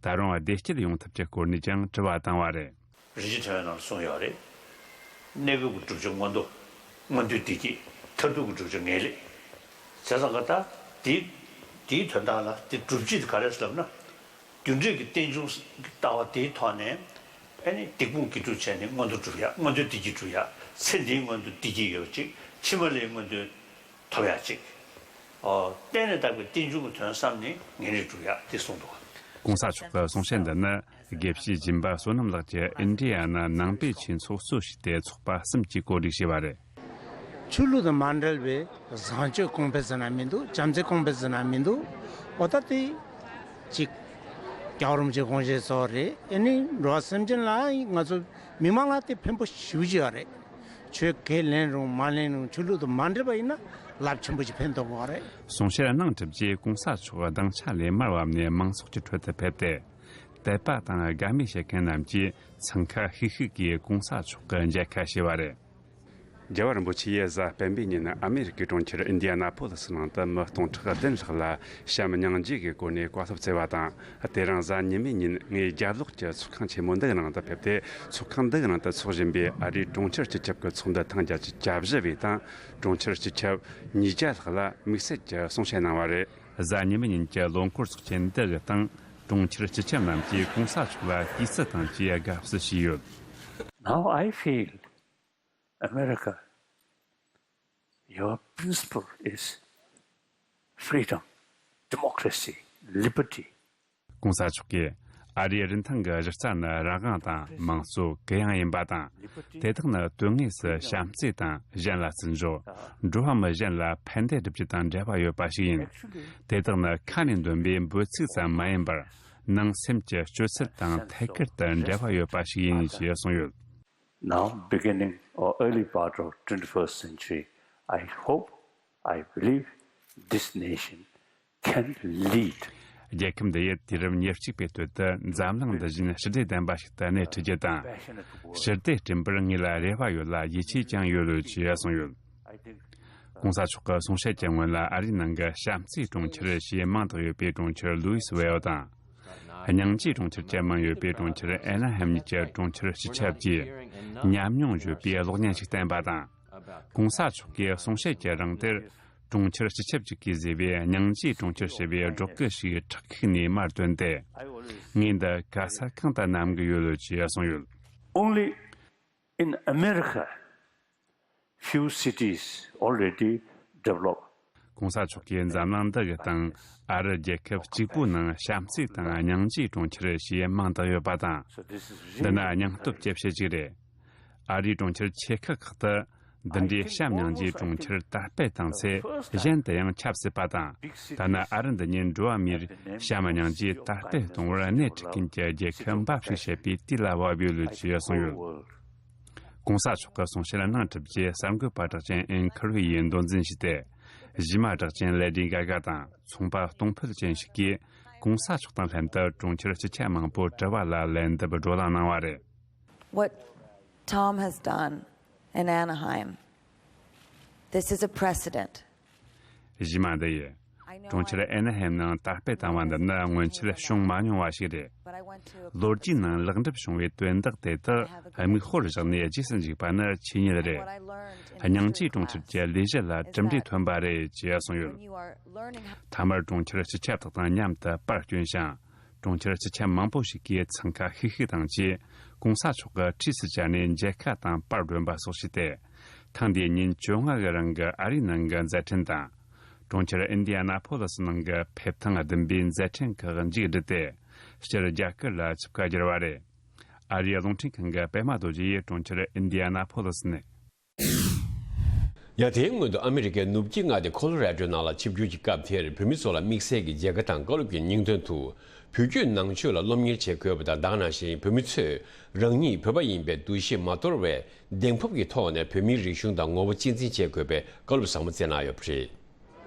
ད་རུང་བདེ་སྐྱིད་ཡོང་ཐབས་ཀྱི་སྐོར་ནས་ཀྱང་དྲི་བ་བཏང་བ་རེད། རིན་ཆེན་ཕྲེང་བའི་ནང་གསུངས་ཡོད་རེད། གནས་སྐབས་ཀྱི་བསྒྲུབ་བྱ་མངོན་མཐོ། མངོན་མཐོའི་བདེ་སྐྱིད། མཐར་ཐུག་གི་བསྒྲུབ་བྱ་ངེས་ལེགས། བྱས་ཙང་ཀ་ད་དེའི་དེའི་དོན་དག་ལ་དེ་སྒྲུབ་བྱེད་དེ་ག་རེ་ཟེར་ལབ་ན། རྒྱུ་འབྲས་ཀྱི་རྟེན་འབྱུང་གི་ལྟ་བ་དེའི་ཐོག་ནས། ཨ་ནི་སྡིག་སྤོང་དགེ་སྒྲུབ་བྱས་ནས་མངོན་མཐོ་སྒྲུབ་ཡ། མངོན་མཐོའི་བདེ་སྐྱིད་སྒྲུབ་ཡ། ཚེ་འདིའི་མངོན་མཐོའི་བདེ་སྐྱིད་ཡོད་པ་ཅིག་ཕྱི་མ་ལའི་མངོན་མཐོའི་ཐོབ་ཡ་ཅིག་ཨོ། གཏན་ནས་དག་པའི་རྟེན་འབྱུང་གི་དོན་བསམ་ནས་ངེས་ལེགས་སྒྲུབ་ཡ་དེ་གསུངས་འདུག་གོང་ས་མཆོག་གི་གསུང་བཤད་འདི་ནི་དགེ་བཤེས་སྦྱིན་པ་བསོད་ནམས་ལགས་ཀྱིས་ཨིན་ཌི་ཡ་ན་ནང་པའི་ཆོས་ཚོགས་གཙོ་བྱས་ཏེ་ཚོགས་པ་གསུམ་གྱིས་གོ་སྒྲིག་བྱས་པ་རེད། ཆོས་ལུགས་དང་མ་འབྲེལ་བའི་བཟང་སྤྱོད་གོང་འཕེལ་ཟེར་ན་མི་འདུག་བྱམས་བརྩེ་གོང་འཕེལ་ཟེར་ན་མི་འདུག་འོ་ད་དེ་ཅིག་རྒྱལ་བ་རིན་པོ་ཆེ་དགོངས་བཞེད་སོགས་རེད། ཨེ་ནི་འགྲོ་བ་སེམས་ཅན་ལ་ང་ཚོ་མི་མང་ལ་དེ་ཕན་པོ་ཞེ་པོ་ཅིག་ཡོད་རེད། ཆོས་ཁས་ལེན་རུང་མ་ལེན་རུང་ཆོས་ལུགས་དང་མ་འདྲེས་པ་ཡིན་ན་རླབས་ཆེན་པོ་ཞིག་ཕན་ཐོགས་ཀྱི་རེད། གསུང་བཤད་གནང་གྲུབ་རྗེས་གོང་ས་མཆོག་སྡིངས་ཆ་ལས་མར་བབས་ནས་མང་ཚོགས་ཀྱི་ཁྲོད་དུ་ཕེབས་ཏེ། དད་པ་དང་དགའ་མོས་བྱེད་མཁན་རྣམས་ཀྱིས་འཚང་ཁ་ཤིག་ཤིག་གིས་གོང་ས་མཆོག་གི་མཇལ་ཁ་ཞུས་པ་རེད། རྒྱལ་བ་རིན་པོ་ཆེ་ཡིས་གཟའ་སྤེན་པའི་ཉིན་ཨ་མེ་རི་ཀའི་གྲོང་ཁྱེར་ཨིན་ཌི་ཡ་ན་ཕོ་ལི་སི་ནང་དུ་མི་སྟོང་ཕྲག་བདུན་ལྷག་ལ་བྱམས་སྙིང་རྗེ་གི་སྒོ་ནས་བཀའ་སློབ་སྩལ་བ་དང་། དེ་རིང་གཟའ་ཉི་མའི་ཉིན་ངས་རྒྱབ་ལོགས་ཀྱི་ཚོགས་ཁང་ཆེན་མོ་འདིའི་ནང་དུ་ཕེབས་ཏེ། ཚོགས་ཁང་འདིའི་ནང་དུ་འཚོགས་བཞིན་པའི་ཨ་རིའི་གྲོང་ཁྱེར་སྤྱི་ཁྱབ་ཀྱི་ཚོགས་འདུ་ཐེངས་བརྒྱད་ཅུ་གྱ་བཞི་པའི་སྟེང་། གྲོང་ཁྱེར་སྤྱི་ཁྱབ་ཉིས་བརྒྱ་ལྷག་ལ་དམིགས་བསལ་གྱི་གསུང་བཤད་གནང་བ་རེད། གཟའ་ཉི་མའི་ཉིན་གྱི་ལོ་འཁོར་ཚོགས་ཆེན་འདི་གི་སྟེང་། གྲོང་ཁྱེར་སྤྱི་ཁྱབ་རྣམས་ཀྱིས་གོང་ས་མཆོག་ལ་གུས་བརྩི་དང་བཅས་དགའ་བསུ་ཞུས་ཡོད། Now I feel America, your principle is freedom, democracy, liberty. གོང་ས་མཆོག་གིས་ཨ་རིའི་རིན་ཐང་གི་གཞི་རྩ་ནི་རང་དབང་དང་མང་གཙོ་གུ་ཡངས་ཡིན་པ་དང་། དེ་དག་ནི་དོན་དངོས་སུ་བྱམས་བརྩེ་དང་གཞན་ལ་བརྩི་འཇོག་འགྲོ་བ་མི་གཞན་ལ་ཕན་བདེ་སྒྲུབ་རྒྱུ་དང་འབྲེལ་བ་ཡོད་པ་ཞིག་ཡིན། དེ་དག་ནི་ཁ་ནས་འདོན་པའི་འབོད་ཚིག་ཙམ་མ་ཡིན་པར། ནང་སེམས་ཀྱི་སྤྱོད་ཚུལ་དང་ཐད་ཀར་དུ་འབྲེལ་བ་ཡོད་པ་ཞིག་ཡིན་ཞེས་གསུངས་ཡོད། Now, beginning or early part of twenty-first century, I hope, I believe this nation can lead. རྒྱལ་ཁབ་འདི་ཡིས་དུས་རབས་ཉེར་གཅིག་པའི་སྟོད་དུ་འཛམ་གླིང་འདི་བཞིན་ཞི་བདེ་ལྡན་པ་ཞིག་ཏུ་སྣེ་ཁྲིད་རྒྱུ་དང་། ཞི་བདེ་སྐྲུན་པར་ངེད་ལ་རེ་བ་ཡོད་ལ་ཡིད་ཆེས་ཀྱང་ཡོད་ལོས་ཞེས་གསུངས་ཡོད། གོང་ས་མཆོག་གི་གསུང་བཤད་ཀྱི་སྔོན་ལ་ཨ་རིའི་ནང་གི་བྱམས་བརྩེའི་གྲོང་ཁྱེར་ཞེས་མིང་བཏགས་ཡོད་པའི་གྲོང་ཁྱེར་ལུའི་སི་ཝེལ་དང་། སྙིང་རྗེའི་གྲོང་ཁྱེར་ཅན་མིང་ཡོད་པའི་གྲོང་ཁྱེར་ཨེ་ན་ཧེམ་གཉིས་ཀྱི་གྲོང་ཁྱེར་སྤྱི་ཁྱབ་ཀྱིས་ཉམས་མྱོང་བརྗོད་པའི་གློག་བརྙན་ཞིག་བསྟན་པ་དང་། གོང་ས་མཆོག་གིས་གསུང་བཤད་ཀྱི་རིང་དེར་གྲོང་ཁྱེར་སྤྱི་ཁྱབ་ཅིག་གིས་བཟོས་པའི་སྙིང་རྗེའི་གྲོང་ཁྱེར་ཞེས་པའི་སྒྲོག་སྐུད་ཞིག་ཁྲག་ཁུག་ནས་མར་བཏོན་ཏེ། ངས་འདི་ག་ས་གང་དུ་བསྣམས་ཀྱི་ཡོད་ལོས་ཞེས་གསུངས་ཡོད། Only in America, few cities already developed. གོང་ས་མཆོག་གིས་འཛམ་གླིང་འདི་གི་སྟེང་ཨ་རི་རྒྱལ་ཁབ་གཅིག་པུའི་ནང་བྱམས་བརྩེ་དང་སྙིང་རྗེའི་གྲོང་ཁྱེར་ཞེས་མིང་བཏགས་ཡོད་པ་དང་། འདི་ནི་སྙིང་སྟོབས་ཀྱི་བཤད་ཅིག་རེད། ཨ་རིའི་གྲོང་ཁྱེར་ཆེ་ཁག་ཁག་ཏུ་འདི་འདྲའི་བྱམས་སྙིང་རྗེའི་གྲོང་ཁྱེར་དར་སྤེལ་བཏང་ཚེ་གཞན་དུ་ཡང་ཁྱབ་སྲིད་པ་དང་། ཐ་ན་ཨ་རི་འདི་ཉིད་འགྲོ་བ་མིར་བྱམས་སྙིང་རྗེ་དར་སྤེལ་གཏོང་བར་སྣེ་ཁྲིད་མཁན་གྱི་རྒྱལ་ཁབ་འབའ་ཞིག་བྱེད་པའི་དུས་ལ་བབ་ཡོད་ལོས་ཞེས་གསུངས་ཡོད། གོང་ས་མཆོག་གི་གསུང་བཤད་གནང་གྲུབ་རྗེས་གསར་འགོད་པ་གྲགས་ཅན་ཨེན་ཁར་ཝེ་ཡིས་མདོ་འཛིན་ཞུས་ཏེ། གཞས་མ་གྲགས་ཅན་ལེ་ཌི་གྷ་གྷ་དང་ཚོང་པ་གཏོང་ཕོད་ཅན་ཞིག་གིས་གོང་ས་མཆོག་དང་ལྷན་དུ་གྲོང་ཁྱེར་སྤྱི་ཁྱབ་མང་པོ་དྲི་བ་ལ་ལན་འདེབས་བགྲོ་གླེང་གནང་བ་རེད། What Tom has done in Anaheim, this is a precedent. གཞས་མ་འདི་ཡིས་གྲོང་ཁྱེར་ཨེ་ན་ཧེམ་ནང་དར་སྤེལ་བཏང་བ་འདི་ནི་སྔོན་ཆད་བྱུང་མ་མྱོང་བ་ཞིག་རེད། ལོ་རྒྱུས་ནང་ལེགས་འགྲུབ་བྱུང་བའི་དོན་དག་དེ་དག་མིག་དཔེར་བཞག་ནས་རྗེས་སུ་འཇུག་པ་ནི་ཆོས་ཉིད་རེད། སྙིང་རྗེའི་གྲོང་ཁྱེར་གྱི་ལས་གཞི་ལ་གྲུབ་འབྲས་ཐོན་པ་རེད་ཅེས་གསུངས་ཡོད། མཐའ་མར་གྲོང་ཁྱེར་སྤྱི་ཁྱབ་དག་དང་མཉམ་དུ་པར་བསྐྱོན་ཞིང་། གྲོང་ཁྱེར་སྤྱི་ཁྱབ་མང་པོ་ཞིག་གིས་འཚང་ཁ་ཤིག་ཤིག་དང་བཅས་གོང་ས་མཆོག་གི་འཁྲིས་སུ་བཅར་ནས་མཇལ་ཁ་དང་པར་སྒྲོན་པ་སོགས་བྱས་ཏེ། ཐེངས་འདིའི་ཉིན་བཅོ་ལྔ་གི་རིང་གི་ཨ་རིའི་ནང་གི་མཛད་འཕྲིན་དང་། གྲོང་ཁྱེར་ཨིན་ཌི་ཡ་ན་ཕོ་ལི་སི་ནང་གི་ཕེབས་ཐེངས་བདུན་པའི་མཛད་འཕྲིན་ཁག་མཇུག་བསྒྲིལ་ཏེ། སྤྱིར་རྒྱ་གར་ལ་ཆིབས་ཁ་བསྒྱུར་བ་རེད། ཨ་རིའི་རླུང་འཕྲིན་ཁང་གི་པད་མ་རྡོ་རྗེ་ཡིས་གྲོང་ཁྱེར་ཨིན་ཌི་ཡ་ན་ཕོ་ལི་སི་ནས། ཡང་དེའི་སྔོན་དུ་ཨ་མི་རི་ཀའི་ནུབ་དཀྱིལ་མངའ་སྡེ་ཁོ་ལོ་ར་ཌོའི་ནང་ལ་ཆིབས་བསྒྱུར་གྱི་སྐབས་དེར་བོད་མི་ཚོ་ལ་དམིགས་བསལ་གྱི་མཇལ་ཁ་དང་བཀའ་སློབ་ཀྱི་སྙིང་དོན་དུ། བོད་བརྒྱུད་ནང་ཆོས་ལ་སློབ་གཉེར་བྱེད་དགོས་པ་དང་། ད་ག་ནང་བཞིན་བོད་མི་ཚོས་རང་ཉིད་བོད་པ་ཡིན་པའི་འདུ་ཤེས་མ་དོར་བར་གདེང་སྤོབས་ཀྱི་ཐོག་ནས་བོད་མིའི་རིག་གཞུང་དང་ངོ་བོ་གཅེས་འཛིན་བྱེད་དགོས་པའི་བཀའ་སློབ་ཟབ་མོ་སྩལ་གནང་ཡོད་པ་རེད།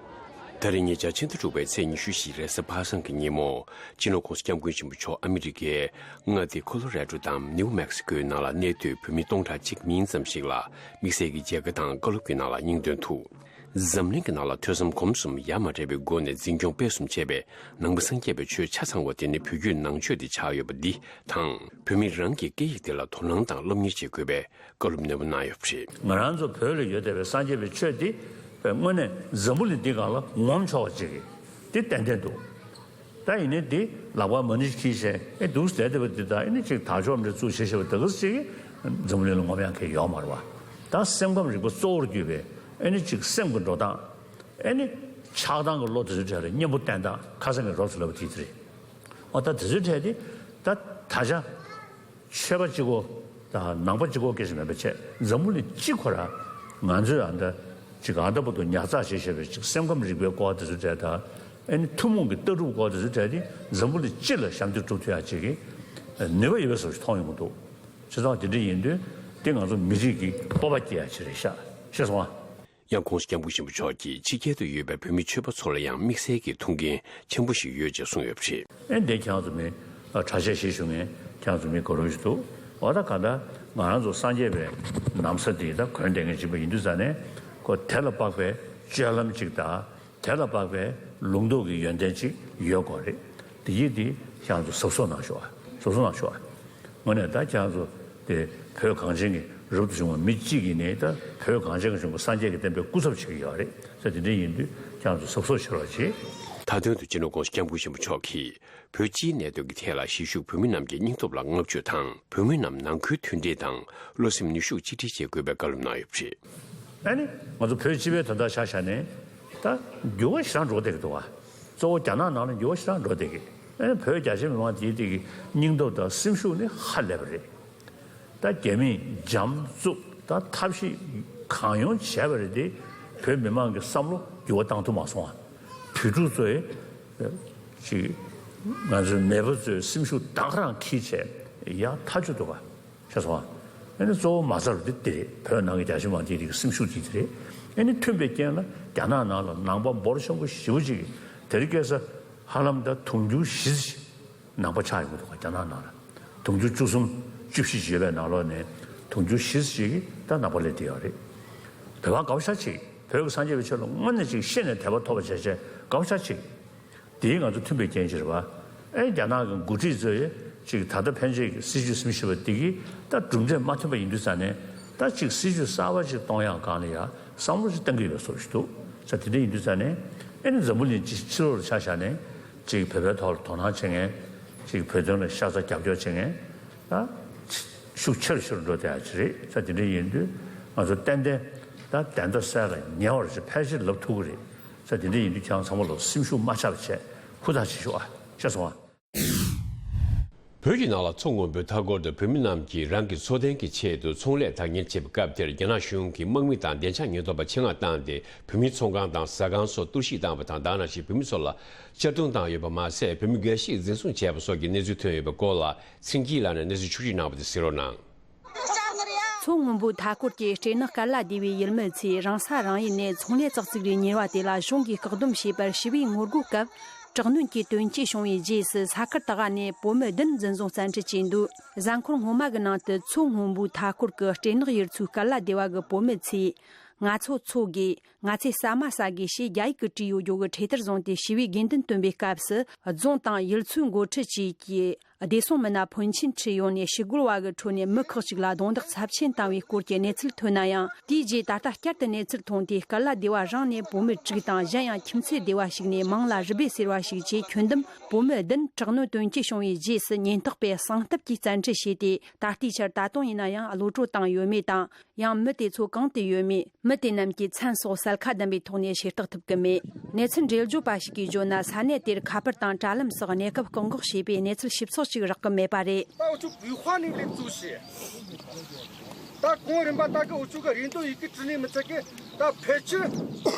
ད་རེས་ཉེ་ཆར་ཕྱི་ཟླ་དྲུག་པའི་ཚེས་ཉི་ཤུ་བཞི་རེས་གཟའ་པ་སངས་ཀྱི་ཉིན་མོ། སྤྱི་ནོར་༸གོང་ས་༸སྐྱབས་མགོན་ཆེན་པོ་མཆོག་ཨ་མི་རི་ཀའི་མངའ་སྡེ་ཁོ་ལོ་ར་ཌོ་དང་ནིའུ་མེག་སི་ཀོའི་ནང་ལ་གནས་སྡོད་བོད་མི་སྟོང་ཕྲག་གཅིག་མིན་ཙམ་ཞིག་ལ་དམིགས་བསལ་གྱི་མཇལ་ཁ་དང་བཀའ་སློབ་ཀྱི་ནང་ལ་སྙིང་དོན་དུ། འཛམ་གླིང་གི་ནང་ལ་ཐོས་བསམ་སྒོམ་གསུམ་ཡ་མ་བྲལ་བའི་སྒོ་ནས་འཛིན་སྐྱོང་སྤེལ་གསུམ་བྱས་པའི་ནང་པ་སངས་རྒྱས་པའི་ཆོས་ཆ་ཚང་བ་དེ་ནི་བོད་བརྒྱུད་ནང་ཆོས་དེ་ཆགས་ཡོད་པ་འདི་དང་། བོད་མི་རང་གི་སྐད་ཡིག་དེ་ལ་དོ་སྣང་དང་སློབ་གཉེར་བྱེད་དགོས་པའི་བཀའ་སློབ་ནན་པོ་གནང་ཡོད་པ་རེད། ང་རང་ཚོ་བོད་ལ་ཡོད་བསྡད་པའི་སངས་རྒྱས་པའི་ཆོས་འདི་དངོས་གནས་འཛམ་བུ་གླིང་འདི་སྒང་ལ་ངོམ་ཆོག་པ་ཅིག་གི་འདི་ཏན་ཏན་འདུག་ད་ཡིན་ནའི་འདི་ལག་པ་མ་ཎི་འཁྱེར་བྱས་ཨེ་འདུག་བསྡད་བསྡད་པ་འདི་དང་ཨེ་ནི་ཅིག་དར་ལྕོག་འདྲ་བཙུགས་བྱས་བྱས་པ་དེ་ག་ཅིག་འཛམ་བུ་གླིང་ལ་ངོམ་ཡག་གི་ཡོད་མ་རེད་བ། ད་སེམས་ཁམས་རིག་པ་གཙོ་བོར་གྱུར་པའི་ཨེ་ནི་ཅིག་སེམས་ཀྱི་འགྲོ་སྟངས། ཨེ་ནི་ཆགས་སྡང་གི་བློ་དེ་ཚོའི་གྲས་ལ་གཉེན་པོ་བསྟེན་སྟངས། ཁ་སང་གི་རོབ་ཙམ་ལབ་པ་དེ་དེ་རེད། ཨོ་ད་དེ་ཚོའི་གྲས་དེ་ད་ད་ཆ་ཆོས་པ་གཅིག་པོ་དང་ནང་པ་གཅིག་པོ་སྐད་ཆ་མེད་པ་བྱས། འཛམ་བུ་གླིང་སྤྱི་ཁོ་ར་ང་ཚོས་ཨ་ད་ཅིག་ཨ་ད་བར་དུ་ཉར་ཚགས་བྱེད་བཞིན་པའི་ཅིག་སེམས་ཁམས་རིག་པའི་སྐོར་དེ་ཚོའི་གྲས་དང་། ཨེ་ནི་ཐུན་མོང་གི་ལྟ་གྲུབ་སྐོར་དེ་ཚོའི་གྲས་དེ་འཛམ་བུ་གླིང་སྤྱི་ལ་ཞབས་འདེགས་སྒྲུབ་ཐུབ་ཡག་ཅིག་གི་ནུས་པ་ཡོད་པའི་བཟོ་ཞིག་མཐོང་ཡོང་གི་འདུག་བྱས་ཙང་དེ་འདྲ་ཡིན་དུས། དེ་ང་ཚོ་མི་རིགས་ཀྱི་སྤོབས་པ་སྐྱེ་ཡ་ཅིག་རེད་ཤག་ཤེས་སོང་ཨ། ཡང་༧གོང་ས་༧སྐྱབས་མགོན་ཆེན་པོ་མཆོག་གིས་ཕྱི་རྒྱལ་དུ་ཡོད་པའི་བོད་མི་ཆོས་པ་ཚོ་ལ་ཡང་དམིགས་བསལ་གྱི་ཐུགས་འགན་ཆེན་པོ་ཞིག་ཡོད་ཅེས་གསུངས་ཡོད་པ་རེད། ཨེ་འདི་ཁྱེད་རང་ཚོ་མི་ཨ་གྲྭ་ཆས་ཞིག་ཞུ་མཁན་ཁྱེད་རང་ཚོ་མི་གོ་རོ་ཞིག་འདུག་འོ་ད་ག་ད་ང་རང་ཚོ་སངས་རྒྱས་པའི་ན་བཟའ་འདི་ད་གོན་བསྡད་མཁན་ཅིག་པ་ཡིན་དུས་ཙང་ནས་ཁོ་དེ་ལ་དཔག་པའི་སྤྱོད་ལམ་ཅིག་དང་། དེ་ལ་དཔག་པའི་ལུང་རྟོགས་ཀྱི་ཡོན་ཏན་ཅིག་ཡོད་དགོས་རེད། དེ་ཡིན་དེ་ཁྱེད་རང་ཚོ་གཟབ་གཟབ་གནང་ཤོག་ཨ། གཟབ་གཟབ་གནང་ཤོག་ཨ། དངོས་གནས་ད་ཁྱེད་རང་ཚོ་དེ་བོད་གངས་ཅན་གྱི་རབ་ཏུ་བྱུང་བ་མི་གཅིག་ཡིན་ནའི་ད་བོད་གངས་ཅན་གྱི་བྱུང་བ་སངས་རྒྱས་ཀྱི་བསྟན་པའི་སྐུ་ཚབ་བྱེད་ཀྱི་ཡོད་རེད་ཟེར། དེ་འདྲ་ཡིན་དུས་ཁྱེད་རང་ཚོ་གཟབ་གཟབ་བྱེད་རོགས་གྱིས། མཐའ་དོན་དུ་སྤྱི་ནོར་༧གོང་ས་༧སྐྱབས་མགོན་ཆེན་པོ་མཆོག་གིས་བོད་སྤྱིའི་གནད་དོན་གྱི་ཐད་ལ་གཞིས་བཞུགས་བོད་མི་རྣམས་ཀྱི་སྙིང་སྟོབས་ལ་བསྔགས་བརྗོད་དང་། བོད་མི་རྣམས་ནང་ཁུལ་མཐུན་སྒྲིལ་དང་བློ་སེམས་ནུས་ཤུགས་གཅིག་སྒྲིལ་བྱེད་དགོས་པའི་བཀའ་སློབ་གནང་ཡོད་པ་རེད། ཨ་ནི་ང་ཚོ་བོད་སྤྱི་པའི་དོན་དག་ཆ་བཞག་ནས་ད་འགྱུར་བ་ཞེ་དྲག་འགྲོ་བསྡད་ཀྱི་འདུག་བ། གཙོ་བོ་རྒྱ་ནག་ནང་ལ་འགྱུར་བ་ཞེ་དྲག་འགྲོ་བསྡད་ཀྱི། ཨ་ནི་བོད་རྒྱ་ཆེ་མི་མང་དེའི་དེ་གི་སྙིང་སྟོབས་དང་སེམས་ཤུགས་ནི་ཧ་ལས་པ་རེད། ད་རྒྱ་མིས་འཇམ་རྩུབ་ད་ཐབས་ཤེས་གང་ཡོང་བྱས་པ་རེད་དེ། བོད་མི་མང་གི་བསམ་བློ་འགྱུར་བ་བཏང་ཐུབ་མ་སོང་བ། བོད་ཕྲུག་ཚོས་ཅིག་ང་ཚོའི་མེས་པོ་ཚོའི་སེམས་ཤུགས་ད་ག་རང་འཁྱེར་བྱས་ཡག་ཐག་ཆོད་འདུག་ག་ཤེས་སོང་ཨ། ཨ་ནི་གཙོ་བོ་མ་རྩ་རུ་དེ་དེ་རེད། བོད་ནང་གི་རྒྱ་ཆེ་མང་ཆེ་དེ་གི་སེམས་ཤུགས་དེ་དེ་རེད། ཨ་ནི་མཐུན་པའི་རྐྱེན་ལ་རྒྱ་ནག་ནང་ལ་ནང་པ་འབོར་ཆེན་པོ་ཞེ་པོ་ཅིག་གིས་དེ་རིང་ཁ་སང་ཧ་ལམ་ད་དུང་ཕྱུར་བཞི་ཙམ་ནང་པ་ཆགས་ཡོང་གི་འདུག་ག་རྒྱ་ནག་ནང་ལ་དུང་ཕྱུར་བཅུ་གསུམ་བཅུ་བཞི་ཡོད་པའི་ནང་ལོགས་ནས་དུང་ཕྱུར་བཞི་ཙམ་ཅིག་གིས་ད་ནང་པ་སླེབས་བསྡད་ཡོད་རེད། བོད་པ་དགའ་པོ་ཤ་ཅིག་བོད་ཀྱི་སངས་རྒྱས་པའི་ཆོས་ལ་དངོས་གནས་ཅིག་ཤེས་ནས་དད་པ་ཐོབ་པ་བྱས་བྱས་དགའ་པོ་ཤ་ཅིག་དེའི་ང་ཚོ་མཐུན་པའི་རྐྱེན་གྱིས་རེད་པ། ཨེ་རྒྱ་ནག་གི་འགོ་ཁྲིད་ཚོས་ཅིག་ད་ལྟ་ཕན་ཆད་ཀྱི་སྲིད་ཇུས་ཟིན་བཞིན་པ་འདི་གིས་ད་གྲུབ་འབྲས་མ་ཐོན་པ་ཡིན་དུས་ཙང་ནས་ད་ཅིག་སྲིད་ཇུས་གསར་པ་ཅིག་གཏོང་ཡག་སྒང་ལ་ཡ་བསམ་བློ་ཅིག་གཏང་གི་ཡོད་པའི་བཟོ་ཞིག་འདུག་ས་དེ་འདྲ་ཡིན་དུས་ཙང་ནས་ཨེ་ནི་འཛམ་བུ་གླིང་སྤྱི་ཕྱི་ལོགས་ལ་ཆ་བཞག་ནས་ཅིག་བོད་པའི་ཐོག་ལ་དོ་སྣང་བྱེད་མཁན་ཅིག་བོད་དོན་ལ་ཤ་ཚ་རྒྱབ་སྐྱོར་བྱེད་མཁན་ད་ཤུགས་ཆེ་རུ་ཆེ་རུ་འགྲོ་བསྡད་ཡག་ཅིག་རེད། ས་དེ་འདྲ་ཡིན་དུས་ང་ཚོ་ཏན་ཏན་ད་བདེན་མཐའ་གསལ་ལ་ཉེ་བར་ཅིག་ཕལ་ཆེར་ལབ་ཐུབ་ཀྱི་རེད། ས་དེ་འདྲ་ཡིན་དུས་ཁྱེད་རང་ཚང་མ་ལོ་སེམས་ཤུགས་མ་ཆག་པ་བྱས་ཧུར་ཐག་བྱེད་ཤོག་ཨ། ཤེས་སོང་ཨ། བོད་ཀྱི་ནང་ལ་མཚོ་སྔོན་པོའི་མཐའ་འཁོར་དུ་བོད་མི་རྣམས་ཀྱིས་རང་གི་འཚོ་རྟེན་གྱི་ཆེད་དུ་ཚོང་ལས་བདག་གཉེར་བྱེད་པའི་སྐབས་དེར་རྒྱ་ནག་གཞུང་གིས་དམག་མི་དང་བདེ་འཇགས་ཉེན་རྟོག་པ་ཆེད་མངགས་བཏང་སྟེ་བོད་མིའི་ཚོང་ཁང་དང་ཟ་ཁང་སོགས་གཏོར་བཤིག་བཏང་བ་དང་། ད་ག་ནང་བཞིན་བོད་མི་ཚོ་ལ་གཅར་རྡུང་བཏང་ཡོད་པ་མ་ཟད། བོད་མི་འགའ་ཞིག་འཛིན་བཟུང་བྱས་པ་སོགས་ཀྱི་གནས་ཚུལ་ཐོན་ཡོད་པའི་སྐོར་ལ་ཚེ་སྐྱིད་ལགས་ནས་གནས་ཚུལ་ཕྱོགས་བསྒྲིགས་གནང་བ་དེ་གསན་རོགས་གནང་། མཚོ་སྔོན་པོའི་མཐའ་འཁོར་གྱི་སྤྲེལ་ནག་ཀར་ལ་སྡེ་བའི་ཡུལ་མི་ཚོས་རང་ས་རང་ཡུལ་ནས་ཚོང་ལས་ཙག་ཙིག་རེ་གཉེར་བ་དེ་ལ་གཞུང་གིས་བཀག་སྡོམ་བྱས་པར་ཞི་བའི་ངོ་རྒོལ་སྐབས་དྲག་གནོན་གྱི་དོན་རྐྱེན་བྱུང་བའི་རྗེས་སུ། ས་ཁུལ་དེ་ག་ནས་བོད་མི་བདུན་འཛིན་བཟུང་བཙན་ཁྲིད་བྱས་འདུག་གཟའ་འཁོར་སྔོན་མ་གི་ནང་དུ་མཚོ་སྔོན་པོའི་མཐའ་འཁོར་གྱི་སྤྲེལ་ནག་ཡུལ་ཚོའི་ཀར་ལ་སྡེ་བ་གི་བོད་མི་ཚོས། ང་ཚོ་འཚོ་དགོས། ང་ཚོས་ཟ་མ་ཟ་དགོས་ཞེས་རྒྱ་ཡིག་གིས་བྲིས་ཡོད་རྒྱུ་གི་འཕྲེད་དར་བཟུང་སྟེ་ཞི་བའི་དགོས་འདུན་བཏོན་པའི་སྐབས་སུ། རྫོང་དང་ཡུལ་ཚོའི་འགོ་ཁྲིད་བཅས་ཀྱིས་བདེ་སྲུང་མི་སྣ་ཕོན་ཆེན་ཁྲིད་ཡོང་ནས། ཞི་རྒོལ་བ་གི་ཁྲོད་ནས་མི་ཁག་ཅིག་ལ་རྡུང་རྡེག་ཚབས་ཆེན་བཏང་བའི་སྐོར་གྱི་གནས་ཚུལ་ཐོན་ན་ཡང་། དེའི་རྗེས་ད་ལྟ་བསྐྱར་དུ་གནས་ཚུལ་ཐོན་ཏེ། ཀར་ལ་སྡེ་བ་རང་ནས་བོད་མི་དྲུག་དང་། གཞན་ཡང་ཁྱིམ་མཚེས་སྡེ་བ་ཞིག་ནས་མིང་ལ་རུ་སྦེ་ཟེར་བ་ཞིག་བཅས་ཁྱོན་བསྡོམས་བོད་མི་བདུན་དྲག་གནོན་དོན་རྐྱེན་བྱུང་བའི་རྗེས་སུ། ཉེན་རྟོག་པས་གསང་སྟབས་ཀྱིས་བཙན་ཁྲིད་བྱས་ཏེ། ད་ལྟའི་ཆར་ད་དུང་ཡིན་ན་ཡང་གློད་བཀྲོལ་བཏང་ཡོད་མེད་དང་། ཡང་མི་དེ་ཚོ་གང་དུ་ཡོད་མེད། མི་དེ་རྣམས་ཀྱི་མཚན་སོགས་གསལ་ཁ་ལྡན་པའི་ཐོག་ནས་ཤེས་རྟོགས་ཐུབ་ཀྱི་མེད། གནས་ཚུལ་འགྲེལ་བརྗོད་པ་ཞིག་གིས་བརྗོད་ན། ས་གནས་དེར་ཁ་པར་དང་དྲ་ལམ་སོགས་གནས་སྐབས་བཀག་འགོག་བྱས་པས། གནས་ཚུལ་ཞིབ་ཚགས་ཅིག་རག་གི་མེད་པ་རེད། ད་འུ་ཚོ་གུས་ཧྭ་ནས་སླེབས་ཚུལ་བྱས། ད་གོང་རིམ་པ་ད་གི་འུ་ཚོ་གི་རེ་འདུན་ཡི་གེ་བྲིས་ནས་མི་ཚད་གི། ད་ཕལ་ཆེར་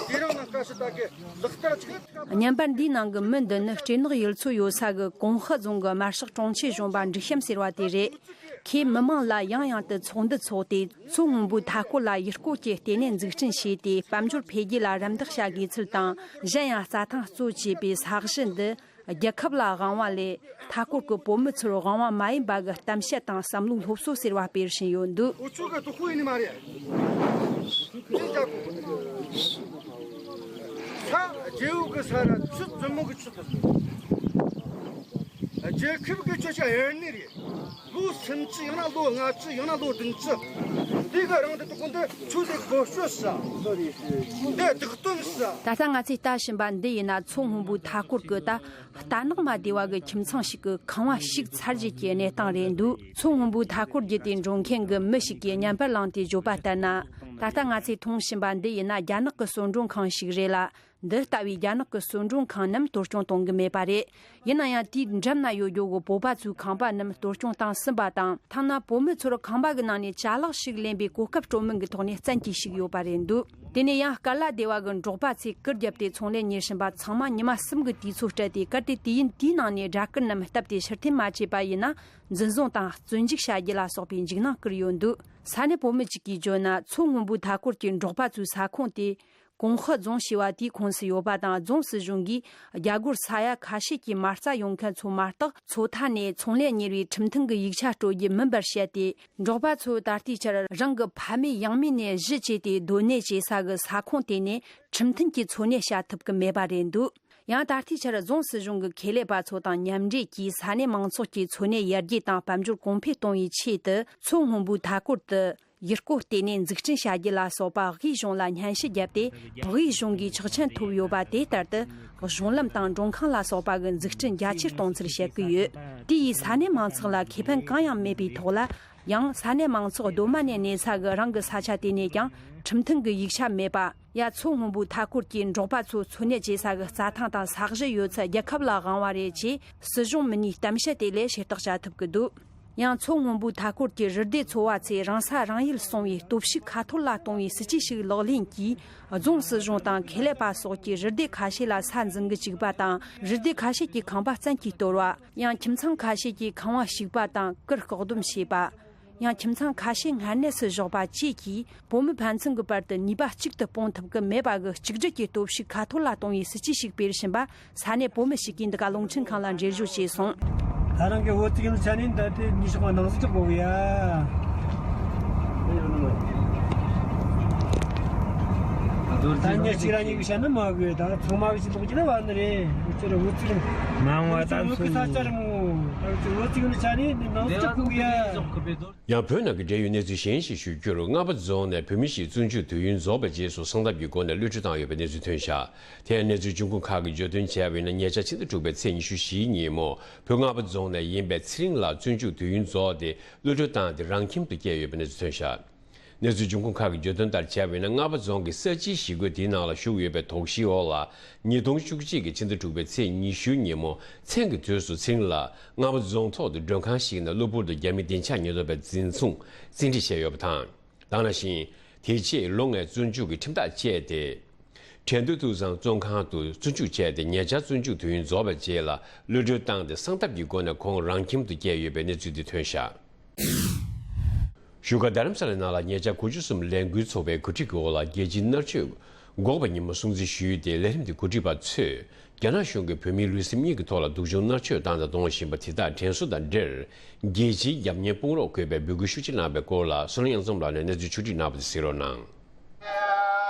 དེ་རིང་ནང་སྐབས་སུ་ད་གི་ལག་བསྟར་ཅིག་ད་གི། བརྙན་པར་འདིའི་ནང་གི་མི་འདི་ནི་སྤྲེལ་ནག་ཡུལ་ཚོ་ཡོད་ས་གི་གོང་ཧྭ་རྫོང་གི་དམར་ཤོག་དྲུང་ཆེ་གཞོན་པ་འབྲི་གཤམ་ཟེར་བ་དེ་རེད། ཁོས་མི་མང་ལ་ཡང་ཡང་དུ་ཚོགས་འདུ་འཚོགས་ཏེ། མཚོ་སྔོན་པོའི་མཐའ་སྐོར་ལ་ཡུལ་སྐོར་གྱི་ལྟེ་གནས་འཛུགས་སྐྲུན་བྱས་ཏེ། དཔལ་འབྱོར་འཕེལ་རྒྱས་ལ་རམ་འདེགས་བྱ་དགོས་ཚུལ་དང་། གཞན་ཡང་རྩྭ་ཐང་གཙོ་བྱས་པའི་ས་གཞི་འདི་རྒྱལ་ཁབ་ལ་དབང་བ་ལས། མཐའ་སྐོར་གྱི་བོད་མི་ཚོར་དབང་བ་མ་ཡིན་པ་གི་གཏམ་བཤད་དང་བསམ་བློའི་སློབ་གསོ་ཟེར་བ་སྤེལ་བཞིན་ཡོད་འདུག་འུ་ཚོ་གི་དུ་ཁོ་ཡིན་ནི་མ་རེད། ཅི་བྱ་གོ། ས་རྒྱལ་པོ་གི་ས་ར་ཆུ་བཙུན་མོ་གི་ཆུ་དུ། རྒྱལ་ཁབ་ཀྱི་ཆོས་ཆ་ཡར་ནི་རེད། ལོ་སུམ་ཅུ་ཡང་ན་ལོ་ལྔ་བཅུ་ཡང་ན་ལོ་བདུན་ཅུ། འདི་ག་རང་དུ་དུ་ཀུན་ཏུ་ཆོས་དེ་བགོ་སྤྱོད་ས། འདི་བདག་དོན་ས། ད་ལྟ་ང་ཚོས་ལྟ་བཞིན་པ་འདི་ཡིན་ན། མཚོ་སྔོན་པོའི་མཐའ་སྐོར་གྱི་ད་རྟ་ནག་མ་སྡེ་བ་གི་ཁྱིམ་ཚང་ཞིག་གི་ཁང་བ་ཞིག་ཚར་རྗེས་ཀྱི་གནས་སྟངས་རེད་འདུག་མཚོ་སྔོན་པོའི་མཐའ་སྐོར་བརྒྱུད་དེ་འགྲོ་མཁན་གྱི་མི་ཞིག་གིས་བརྙན་པར་བླངས་ཏེ་བརྗོད་པ་ལྟར་ན། ད་ལྟ་ང་ཚོས་མཐོང་བཞིན་པ་འདི་ཡིན་ན། རྒྱ་ནག་གི་གསོལ་མགྲོན་ཁང་ཞིག་རེད་ལ། འདི་ལྟ་བུའི་རྒྱ་ནག་གི་གསོལ་མགྲོན་ཁང་རྣམས་གཏོར་སྐྱོན་གཏོང་གི་མེད་པ་རེད། ཡིན་ན་ཡང་། དེའི་འགྲམ་ན་ཡོད་རྒྱུ་གི་བོད་པ་ཚོའི་ཁང་པ་རྣམས་གཏོར་སྐྱོན་བཏང་ཟིན་པ་དང་། ཐ་ན་བོད་མི་ཚོར་ཁང་པ་གི་ནང་ནས་ཅ་ལག་ཞིག་ལེན་པའི་གོ་སྐབས་སྤྲོད་མིན་གྱི་ཐོག་ནས་བཙན་གྱིས་བཤིག་ཡོད་པ་རེད་འདུག་དེ་ནས་ཡང་། ཀར་ལ་སྡེ་བ་གི་འབྲོག་པ་ཚོས་གུར་བརྒྱབ་སྟེ་ཚོང་ལས་གཉེར་བཞིན་པ་ཚང་མ་ཉི་མ་གསུམ་གྱི་དུས་ཚོད་སྤྲད་དེ། གལ་ཏེ་དུས་ཡུན་དེའི་ནང་ནས་སྦྲ་གུར་རྣམས་བཏབ་སྟེ་ཕྱིར་འཐེན་མ་བྱས་པ་ཡིན་ན། འཛིན་བཟུང་དང་བཙོན་འཇུག་བྱ་རྒྱུ་ལ་སོགས་པའི་འཇིགས་སྣང་བསྐུལ་ཡོད་འདུག་ས་གནས་བོད་མི་གཅིག་གིས་བརྗོད་ན། མཚོ་སྔོན་པོའི་མཐའ་སྐོར་གྱི་འབྲོག་པ་ཚོའི་ས་ཁོངས་དེ་ཀོང་ཧི་རྫོང་ཞེས་པ་དེའི་ཁོངས་སུ་ཡོད་པ་དང་། རྫོང་སྲིད་གཞུང་གིས་རྒྱ་སྒོར་ས་ཡ་ཁ་ཤས་ཀྱི་མ་རྩ་ཡོང་མཁན་ཚོ་མ་གཏོགས། མཚོ་མཐའ་ནས་ཚོང་ལས་གཉེར་བའི་ཁྲིམས་མཐུན་གྱི་ཡིག་ཆ་སྤྲོད་རྒྱུ་མིན་པར་བཤད་དེ། འབྲོག་པ་ཚོས་ད་ལྟའི་ཆར་རང་གི་ཕ་མེས་ཡང་མེས་ནས་གཞིས་བྱས་ཏེ་སྡོད་གནས་བྱེད་ས་གི་ས་ཁོངས་དེ་ནས་ཁྲིམས་མཐུན་གྱི་འཚོ་གནས་བྱ་ཐུབ་ཀྱི་མེད་པ་རེད་འདུག་ཡང་ད་ལྟའི་ཆར་རྫོང་སྲིད་གཞུང་གི་ཁེ་ལས་པ་ཚོ་དང་མཉམ་འབྲེལ་གྱིས་ས་གནས་མང་ཚོགས་ཀྱི་འཚོ་གནས་ཡར་རྒྱས་དང་དཔལ་འབྱོར་གོང་འཕེལ་གཏོང་བའི་ཆེད་དུ། མཚོ་སྔོན་པོའི་མཐའ་སྐོར་དུ་ཡུལ་སྐོར་ལྟེ་གནས་འཛུགས་སྐྲུན་བྱ་རྒྱུ་ལ་སོགས་པ་དབུས་གཞུང་ལ་སྙན་ཞུ་བརྒྱབ་སྟེ། དབུས་གཞུང་གིས་ཆོག་མཆན་ཐོབ་ཡོད་པ་དེ་ལྟར་དུ། གཞུང་ལམ་དང་མགྲོན་ཁང་ལ་སོགས་པ་གི་འཛུགས་སྐྲུན་རྒྱ་ཆེར་གཏོང་ཚུལ་བཤད་ཀྱི་ཡོད། དེ་ཡིས་ས་གནས་མང་ཚོགས་ལ་ཁེ་ཕན་གང་ཡང་མེད་པའི་ཐོག་ལ། ཡང་ས་གནས་མང་ཚོགས་གདོད་མ་ནས་གནས་ས་གི་རང་གི་ས་ཆ་དེ་ནས་ཀྱང་ཁྲིམས་མཐུན་གྱི་ཡིག་ཆ་མེད་པ། ཡ། མཚོ་སྔོན་པོའི་མཐའ་སྐོར་གྱི་འབྲོག་པ་ཚོ་འཚོ་གནས་བྱེད་ས་གི་རྩྭ་ཐང་དང་ས་གཞི་ཡོད་ཚད་རྒྱལ་ཁབ་ལ་དབང་བ་རེད་ཅེས་སྲིད་གཞུང་མི་སྣས་གཏམ་བཤད་དེ་ལས་ཤེས་རྟོགས་བྱ་ཐུབ་ཀྱི་འདུག་ཡང་མཚོ་སྔོན་པོའི་མཐའ་སྐོར་གྱི་རུ་སྡེ་ཚོ་བ་ཚོས་རང་ས་རང་ཡུལ་སྲུང་བའི་སྟོབས་ཤུགས་ཁ་ཐོར་ལ་གཏོང་བའི་སྲིད་ཇུས་ཤིག་ལག་ལེན་གྱིས། རྫོང་སྲིད་གཞུང་དང་ཁེ་ལས་པ་སོགས་ཀྱིས་རུ་སྡེ་ཁ་ཤས་ལ་ས་འཛིན་གྱི་བཅུག་པ་དང་། རུ་སྡེ་ཁ་ཤས་ཀྱི་ཁང་པ་བཙན་གྱིས་གཏོར་བ། ཡང་ཁྱིམ་ཚང་ཁ་ཤས་ཀྱི་ཁང་བ་བཤིག་པ་དང་། གུར་བཀག་སྡོམ་བྱས་པ། ཡང་ཁྱིམ་ཚང་ཁ་ཤས་སྔར་གནས་སུ་བཞག་པ་བཅས་ཀྱིས་བོད་མི་ཕན་ཚུན་གྱི་བར་དུ་ནུས་པ་གཅིག་ཏུ་སྤུངས་ཐུབ་ཀྱི་མེད་པ་གི་གཅིག་སྒྲིལ་གྱི་སྟོབས་ཤུགས་ཁ་ཐོར་ལ་གཏོང་བའི་སྲིད་ཇུས་ཤིག་སྤེལ་བཞིན་པ། ས་གནས་བོད་མི་ཞིག་གིས་འདི་ག་རླུང་འཕྲིན་ཁང་ལ་འགྲེལ་བརྗོད་བྱས་སོང་། ད་རང་གི་འོ་ཙི་གི་ནི་ཆ་ནི་ད་དེ་ཉི་ཤོག་པ་ནང་སུ་ཅོག་གོ་གི་ཡ། ད་ཉ་གཅིག་ར་གཉིས་ཀྱི་བཤད་ན་མ་གི་ད་ཚང་མ་གི་ཅི་ལོག་ཅི་ན་བ་ནི་རེད། འོ་ཙི་ར་འོ་ཙི་གི་མང་བ་ད་འོ་ཙི་གི་ས་ཆ་ར་མོ། ད་འོ་ཙི་འོ་ཙི་གི་ནི་ཆ་ནི་ནང་སུ་ཅོག་གོ་གི་ཡ། ཡང་བོད་ནང་གི་འབྲེལ་ཡོད་གནས་ཚུལ་གཞན་ཞིག་ཞུ་རྒྱུར། རྔ་པ་རྫོང་ནས་བོད་མི་ཞིག་བཙོན་འཇུག་དུས་ཡུན་རྫོགས་པའི་རྗེས་སུ་སངས་ཐབས་ཀྱི་སྒོ་ནས་གློད་གྲོལ་བཏང་ཡོད་པའི་གནས་ཚུལ་ཐོན་བཞག་དེ་ཡང་གནས་ཚུལ་འབྱུང་ཁུངས་ཁག་གིས་བརྗོད་དོན་བྱས་པ་ཡིན་ན། ཉེ་ཆར་ཕྱི་ཟླ་དྲུག་པའི་ཚེས་ཉི་ཤུ་བཞིའི་ཉིན་མོ་བོད་རྔ་པ་རྫོང་ནས་ཡིན་པའི་ཚེ་རིང་ལགས་བཙོན་འཇུག་དུས་ཡུན་རྫོགས་ཏེ་གློད་གྲོལ་བཏང་སྟེ་རང་ཁྱིམ་དུ་བསྐྱལ་ཡོད་པའི་གནས་ཚུལ་ཐོན་བཞག་གནས་ཚུལ་འབྱུང་ཁུངས་ཁག་གིས་བརྗོད་དོན་ལྟར་བྱས་པ་ཡིན་ན། རྔ་པ་རྫོང་གི་ས་སྤྱིའི་གཞིས་ཁུལ་དེའི་ནང་ལ་བཞུགས་ཡོད་པའི་དོགས་གཞིའི་འོག་ལ། ཉིས་སྟོང་བཅུ་གཅིག་གི་ཕྱི་ཟླ་དྲུག་པའི་ཚེས་ཉི་ཤུའི་ཉིན་མོ་མཚན་གྱི་དུས་སུ་ཚེ་རིང་ལགས་རྔ་པ་རྫོང་ཐོག་ཏུ་མགྲོན་ཁང་ཞིག་ནས་གློ་བུར་དུ་རྒྱ་མི་བདེ་འཇགས་ཉེན་རྟོག་པས་འཛིན་བཟུང་བཙན་ཁྲིད་བྱས་ཡོད་པ་དང་། དེ་ནང་བཞིན་དེ་རྗེས་ལོ་ལྔའི་བཙོན་འཇུག་གི་ཁྲིམས་ཐག་བཅད་དེ། ཁྲེང་ཏུའུ་ཀྲུའུ་ཧྲན་བཙོན་ཁང་དུ་བཙོན་འཇུག་བྱས་ཏེ། ཉེ་ཆར་བཙོན་འཇུག་དུས་ཡུན་རྫོགས་པའི་རྗེས་ལ་གློད་གྲོལ་བཏང་སྟེ། སངས་ཐབས་ཀྱི་སྒོ་ནས་ཁོང་རང་ཁྱིམ་དུ་བསྐྱལ་ཡོད་པའི་གནས་ཚུལ་འདི་ཐོན་བཞག་བཞུགས་སྒར་རྡ་རམ་ས་ལའི་ནང་ལ་ཉེ་ཆར་དགུ་བཅུ་གསུམ་ལས་འགུལ་ཚོགས་པའི་གོ་སྒྲིག་གི་འོག་ལ། རྒྱལ་སྤྱིའི་མནར་གཅོད་འགོག་པའི་ཉིན་མོ་སྲུང་བརྩི་ཞུས་ཏེ། ལས་རིམ་དེ་གོ་སྒྲིག་པ་ཚོས་རྒྱ་ནག་གཞུང་གིས་བོད་མིའི་ལུས་སེམས་གཉིས་ཀྱི་ཐོག་ལ་སྡུག་སྦྱོང་མནར་གཅོད་བཏང་དང་གཏོང་བཞིན་པ་དེ་དག་དྲན་གསོ་དང་འབྲེལ། རྒྱལ་སྤྱིའི་རྒྱབ་གཉེར་དཔུང་རོགས་དགོས་པའི་འབོད་སྐུལ་ཤུགས་ཆེ་གནང་བའི་སྐོར་ལ། བསོད་ནམས་དབྱངས་འཛོམས་ལགས་ནས་གནས་ཚུལ་ཕྱོགས་སྒྲིག་གནང་བ་དེ་གཟིགས་རོགས་གནང་།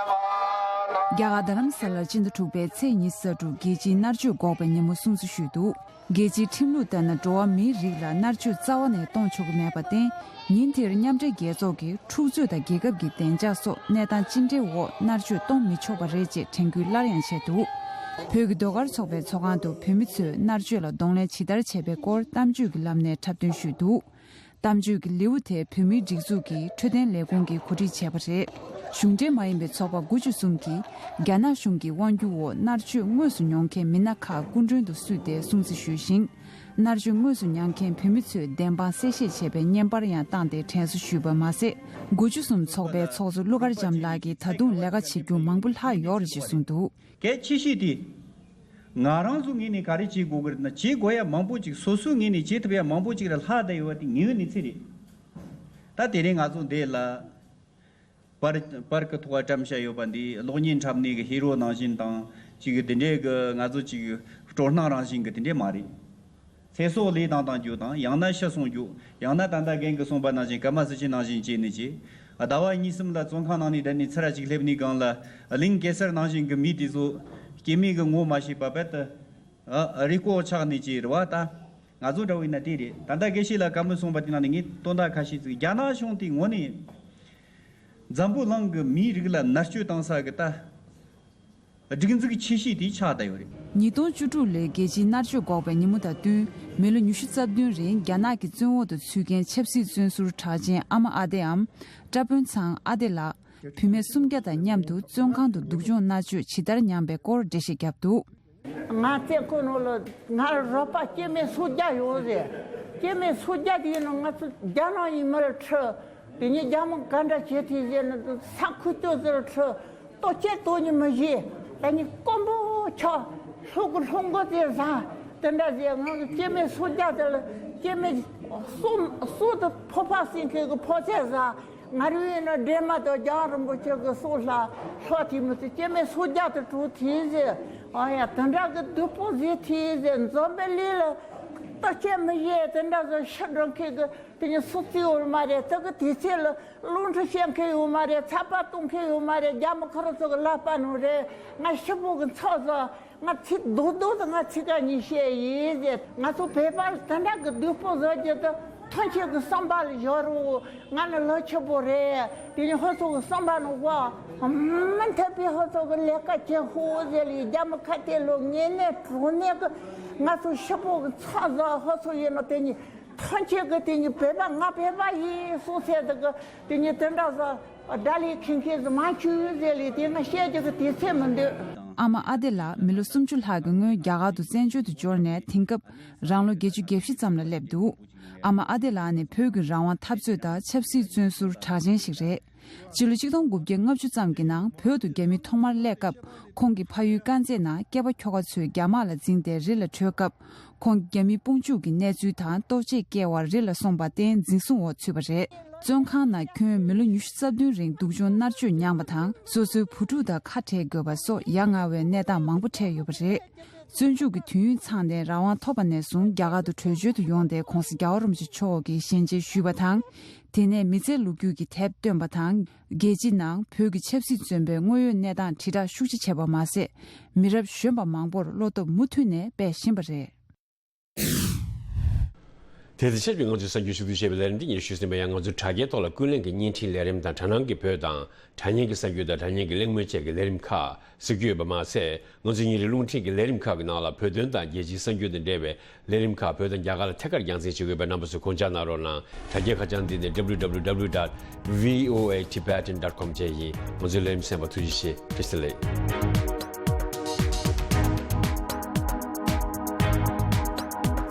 རྒྱ་གར་རྡ་རམ་ས་ལར་སྤྱི་ཟླ་དྲུག་པའི་ཚེས་ཉི་ཤུ་རྩ་དྲུག་རྒྱལ་སྤྱིའི་མནར་གཅོད་འགོག་པའི་ཉིན་མོ་སྲུང་བརྩི་ཞུས་འདུག་རྒྱལ་སྤྱིའི་ཁྲིམས་ལུགས་ལྟར་ན། འགྲོ་བ་མིའི་རིགས་ལ་མནར་གཅོད་རྩ་བ་ནས་གཏོང་ཆོག་གི་མེད་པར་བརྟེན། ཉིན་དེར་མཉམ་འབྲེལ་རྒྱལ་ཚོགས་ཀྱིས་འཁྲུག་རྩོད་དང་རྒྱལ་ཁབ་ཀྱི་བདེ་འཇགས་སོགས་གནས་སྟངས་ཅི་འདྲའི་འོག་མནར་གཅོད་གཏོང་མི་ཆོག་པ་རེད་ཅེས་དྲན་སྐུལ་སླར་ཡང་བྱས་འདུག་བོད་ཀྱི་ཟློས་གར་ཚོགས་པའི་ཚོགས་ཁང་དུ་བོད་མི་ཚོས་མནར་གཅོད་ལ་གདོང་ལེན་ཇི་ལྟར་བྱས་པའི་སྐོར་གཏམ་བརྗོད་ཀྱི་ལམ་ནས་འཁྲབ་སྟོན་ཞུས་འདུག་གཏམ་བརྗོད་ཀྱི་ལེའུ་དེ་བོད་མིའི་སྒྲིག་འཛུགས་ཀྱི་འཕྲོད་བསྟེན་ལས་ཁུངས་ཀྱིས་གོ་སྒྲིག་བྱས་པ་རེད། གཞུང་འབྲེལ་མ་ཡིན་པའི་ཚོགས་པ་དགུ་བཅུ་གསུམ་གྱིས་རྒྱ་ནག་གཞུང་གི་དབང་སྒྱུར་འོག་མནར་གཅོད་དངོས་སུ་མྱོང་མཁན་མི་སྣ་ཁག་སྐུ་མགྲོན་དུ་བསུས་ཏེ་སྲུང་བརྩི་ཞུས་ཤིང་། མནར་གཅོད་དངོས་སུ་མྱངས་མཁན་བོད་མི་ཚོས་བདེན་དཔང་གསལ་བཤད་བྱས་པའི་བརྙན་པར་ཡང་བཏང་སྟེ་དྲན་གསོ་ཞུས་པ་མ་ཟད། དགུ་བཅུ་གསུམ་ཚོགས་པའི་ཚོགས་གཙོ་ཀླུ་མཁར་བྱམས་ལགས་ཀྱིས་ད་དུང་ལས་ཀ་བྱེད་རྒྱུ་མང་པོ་ལྷག་ཡོད་རེད་ཅེས་གསུངས་འདུག་གལ་ཆེ་ཤོས་དེ། ང་རང་ཚོ་ངོས་ནས་ག་རེ་བྱེད་དགོས་ཀྱི་རེད་ན། བྱེད་དགོས་ཡ་མང་པོ་ཅིག་སོ་སོའི་ངོས་ནས་བྱེད་ཐུབ་ཡ་མང་པོ་ཅིག་ར་ལྷག་བསྡད་ཡོད་པ་དེ་དངོས་ཡོད་གནས་ཚུལ་རེད། ད་དེ་རིང་ང་ཚོ་འདི་ལ་པར་པར་གྱི་ཐོག་བཀྲམ་བཞག་ཡོད་པ་འདི་གློག་བརྙན་འཁྲབ་ནས་གི་ཧི་རོ་ནང་བཞིན་དང་། ཅིག་གི་དེ་འདྲའི་གི་ང་ཚོ་ཅིག་སྤྲོ་སྣང་རང་བཞིན་གི་དེ་འདྲའི་མ་རེད། ཚེ་སྲོག་བློས་བཏང་བཏང་རྒྱུ་དང་། ཡང་ན་ཤི་སོང་རྒྱུ། ཡང་ན་ད་ལྟ་རྒན་གྱིས་གསུངས་པ་ནང་བཞིན་སྐར་མ་སུ་ཆེན་ནང་བཞིན་བྱས་ནས་བྱས། ཟླ་བ་གཉིས་གསུམ་ལ་བཙོན་ཁང་ནང་ནས་བསྡད་ནས་ཚུར་ར་ཅིག་སླེབས་ནས་སྒང་ལ། གླིང་གེ་སར་ནང་བཞིན་གྱི་མི་དེ་ཚོ་སྐྱེ་དམན་གྱི་ངོ་མ་ཤེས་པ་བར་དུ་རི་སྐོར་ཆགས་ནས་བྱས་རེད་བ། ད་ང་ཚོ་འདྲ་བོ་ཡིན་ན་དེ་རེད། ད་ལྟ་དགེ་བཤེས་ལགས་བཀའ་མོལ་གསུངས་པ་དེ་ནང་ནས་ངས་དོན་དག་ཁ་ཤས་ཅིག་རྒྱ་ནག་གཞུང་དེ་ངོ་ནས་འཛམ་བུ་གླིང་གི་མིའི་རིགས་ལ་མནར་གཅོད་བཏང་ས་གི་ད། སྒྲིག་འཛུགས་ཆེ་ཤོས་དེ་ཆགས་བསྡད་ཡོད་རེད། ཉིས་སྟོང་བཅུ་དྲུག་ལོའི་རྒྱལ་སྤྱིའི་མནར་གཅོད་འགོག་པའི་ཉིན་མོ་དང་བསྟུན། མི་ལོ་ཉི་ཤུ་རྩ་བདུན་རིང་རྒྱ་ནག་གི་བཙོན་འོག་ཏུ་ཚུད་མཁན་ཆབ་སྲིད་བཙོན་ཟུར་གྲགས་ཅན་ཨ་མ་ཨ་ཏེའམ་ཀྲ་པོན་ཚང་ཨ་ཏེ་ལགས། བུད་མེད་སུམ་བརྒྱ་དང་མཉམ་དུ་བཙོན་ཁང་དུ་སྡུག་སྦྱོང་མནར་གཅོད་ཇི་ལྟར་མྱངས་པའི་སྐོར་འགྲེལ་བཤད་བརྒྱབ་འདུག་ང་བཙོན་ཁང་ནང་ལ་ང་རོགས་པ་སྐྱེ་དམན་སུམ་བརྒྱ་ཡོད་རེད། སྐྱེ་དམན་སུམ་བརྒྱ་དེ་ཡིན་ན་ང་ཚོ་རྒྱ་ནག་ཡིན་མིན་ཁྲིད། དེ་ནས་རྒྱ་མི་ག་འདྲ་བྱེད་ཐུབ་ཟེར་ན་ས་ཁུག་ཏོ་ཟེར་ཁྲིད། ལྟོ་ཆས་གཏོང་ནི་མི་ཤེས། ད་ནི་དཀོན་པོ་ཆགས། ལྷོ་གི་ལྷོ་མགོ་དེ་ཟ། དེ་འདྲ་ཟེར། ང་གི་སྐྱེ་དམན་སུམ་བརྒྱ་དེ་ལ་སྐྱེ་དམན་སུམ་སུམ་དུ་ཕོ་ཕ་སྲིན་ཁེ་གི་ཕོ་ཚད་ཟ། ང་རང་ཡིན་ན་སྒྲོལ་མ་དང་རྒྱལ་བ་རིན་པོ་ཆེ་གི་སྲོག་ལ་ལྷག་ཐེ་མི་ཚེ་སྐྱེ་མེད་སོ་བརྒྱ་དང་དྲུག་ཐེ་ཟེར། ཨ་ཡ་དེ་འདྲ་གི་སྡུག་པོ་ཟིག་ཐེ་ཟེར། འཛམ་བུ་གླིང་ལ་ལྟ་ཅན་མི་ཡེ་དེ་འདྲ་ཟིག་ཤི་འགྲོ་མཁན་གི་དེ་ནི་སུ་བརྩི་ཡོད་མ་རེད། དེ་གི་དུས་ཚོད་ལ་རླུང་འཕྲིན་བཤད་མཁན་ཡོད་མ་རེད། ཚགས་པར་གཏོང་མཁན་ཡོད་མ་རེད། རྒྱ་མི་ཁོ་རང་ཚོ་གི་ལག་པ་ནང་རེད། ང་ཤི་བོ་གི་ཚབ་ཟིག་ང་ཚིག་རྡོག་རྡོག་དུ་ང་ཚིག་ཀ་གཉིས་བཤད་ཡིན་ཟེར། ང་ཚོ་བོད་པ་ལ་དེ་འདྲ་གི་སྡུག་པོ་བཟོ་རྒྱུ་དེ་ཐམས་ཅད་ཀྱི་བསམ་པ་ལ་བཞག་རོགས། ང་ནི་ལོ་ཆེན་པོ་རེད། དེ་ནི་ཧོ་ཚོ་གི་བསམ་པ་ནང་བ་མི་མཐུན་པའི་ཧོ་ཚོ་གི་ལས་ཀ་བྱེད་ཧོ་ཟེར་ལས། རྒྱ་མི་ཁ་གཏད་ལོ་ངན་ནས་གྲོ་ནས་གི་ང་ཚོ་ཤི་བོ་གི་ཚབ་ཟིག་ཧོ་ཚོ་ཡིན་ནོ་དེ་ནི། ཐམས་ཅད་ཀྱི་དེ་ཉིད་བོད་པ་ང་བོད་པ་ཡིན་གསུངས་ཚད་དེ་གི་དེ་ཉིད་དེ་འདྲ་ཟ་དགྲ་ལས་ཁེངས་ཁེངས་སུ་མ་བྱུང་ཟེར་ལས། དེ་ང་བཤད་རྒྱུ་གི་དུས་ཚོད་མི་འདུག་ཨ་མ་ཨ་བདེ་ལགས་མི་ལོ་སུམ་ཅུ་ལྷག་གི་སྔོན་རྒྱ་གར་དུ་བཙན་བྱོལ་དུ་འབྱོར་ནས་དེང་སྐབས་རང་ལོ་བརྒྱད་ཅུ་གྱ་བཞི་ཙམ་ལ་སླེབས་འདུག་ཨ་མ་ཨ་བདེ་ལགས་ནི་བོད་ཀྱི་རང་དབང་འཐབ་རྩོད་དང་ཆབ་སྲིད་བཙོན་ཟུར་གྲགས་ཅན་ཞིག་རེད། ཕྱི་ལོ་ཆིག་སྟོང་དགུ་བརྒྱ་ལྔ་བཅུ་ཙམ་གྱི་ནང་བོད་དུ་རྒྱ་མི་ཐོག་མར་སླེབས་སྐབས། ཁོང་གི་ཕ་ཡུལ་དཀར་མཛེས་ནང་སྐྱེས་པ་ཁྱོ་ག་ཚོས་རྒྱ་དམག་ལ་འཛིངས་ཏེ་རི་ལ་བྲོས་སྐབས། ཁོང་རྒྱ་མིའི་དཔུང་འཇུག་གི་གནས་ཚུལ་དང་ལྟོ་ཆས་བསྐྱལ་བར་རི་ལ་སོང་པར་བརྟེན་འཛིན་བཟུང་འོག་ཚུད་པ་རེད། བཙོན་ཁང་ནང་ཁྱོན་མི་ལོ་ཉི་ཤུ་རྩ་བདུན་རིང་སྡུག་སྦྱོང་མནར་གཅོད་མྱངས་པ་དང་། སོ་སོའི་བུ་ཕྲུག་དང་ཁ་བྲལ་དགོས་པ་སོགས་ཡ་ང་བའི་གནས་སྟངས་མང་པོ་འཕྲད་ཡོད་པ་རེད། བཙོན་འཇུག་གི་དུས་ཡུན་ཚང་ནས་རང་དབང་ཐོབ་པ་ནས་བཟུང་རྒྱ་གར་དུ་བྲོས་བྱོལ་དུ་ཡོང་སྟེ། ྋགོང་ས་རྒྱལ་བ་རིན་པོ་ཆེ་མཆོག་གིས་ཞལ་མཇལ་ཞུས་པ་དང་། དེ་ནས་མི་ཚེའི་ལོ་རྒྱུས་ཀྱི་དེབ་བཏོན་པ་དང་། རྒྱལ་སྤྱིའི་ནང་བོད་ཀྱི་ཆབ་སྲིད་བཙོན་པའི་དངོས་ཡོད་གནས་སྟངས་དྲིལ་བསྒྲགས་ཤུགས་ཆེ་བྱས་པ་མ་ཟད། མི་རབས་གཞོན་པ་མང་པོར་བློ་སྟོབས་མུ་མཐུད་ནས་སྤེལ་བཞིན་པ་རེད། དེ་དང་ཆབས་ཅིག་ང་ཚོས་གསར་འགྱུར་ཞུ་གཏུག་བྱས་པའི་ལས་རིམ་འདི་སྙན་ཞུ་ཟིན་པ་ཡང་། ང་ཚོའི་དྲ་རྒྱའི་ཐོག་ལ་ཀུན་གླེང་གི་བརྙན་འཕྲིན་ལས་རིམ་དང་། དྲ་སྣང་གི་བོད་དང་། དྲ་བརྙན་གྱི་གསར་འགྱུར་དང་། དྲ་བརྙན་གྱི་གླེང་མོལ་བཅས་ཀྱི་ལས་རིམ་ཁག་གཟིགས་རྒྱུ་ཡོད་པ་མ་ཟད། ང་ཚོའི་ཉིན་རེའི་རླུང་འཕྲིན་གྱི་ལས་རིམ་ཁག་གི་ནང་ལ་བོད་དོན་དང་རྒྱལ་སྤྱིའི་གསར་འགྱུར་དང་འབྲེལ་བའི་ལས་རིམ་ཁག་བོད་དང་རྒྱ་གར་ལ་ཐད་ཀར་རྒྱང་སྲིང་བྱེད་དགོས་པའི་རྣམ་པ་ཚོས་གོ་བརྡ་གནང་རོགས་གནང་། དྲ་རྒྱའི་ཁ་བྱང་འདི་ནི་W W W dot V O A Tibetan dot com བཅས་ཡིན། ང་ཚོའི་ལས་རིམ་གསན་པར་ཐུགས་རྗེ་ཆེ། བཀྲ་ཤིས་བདེ་ལེགས།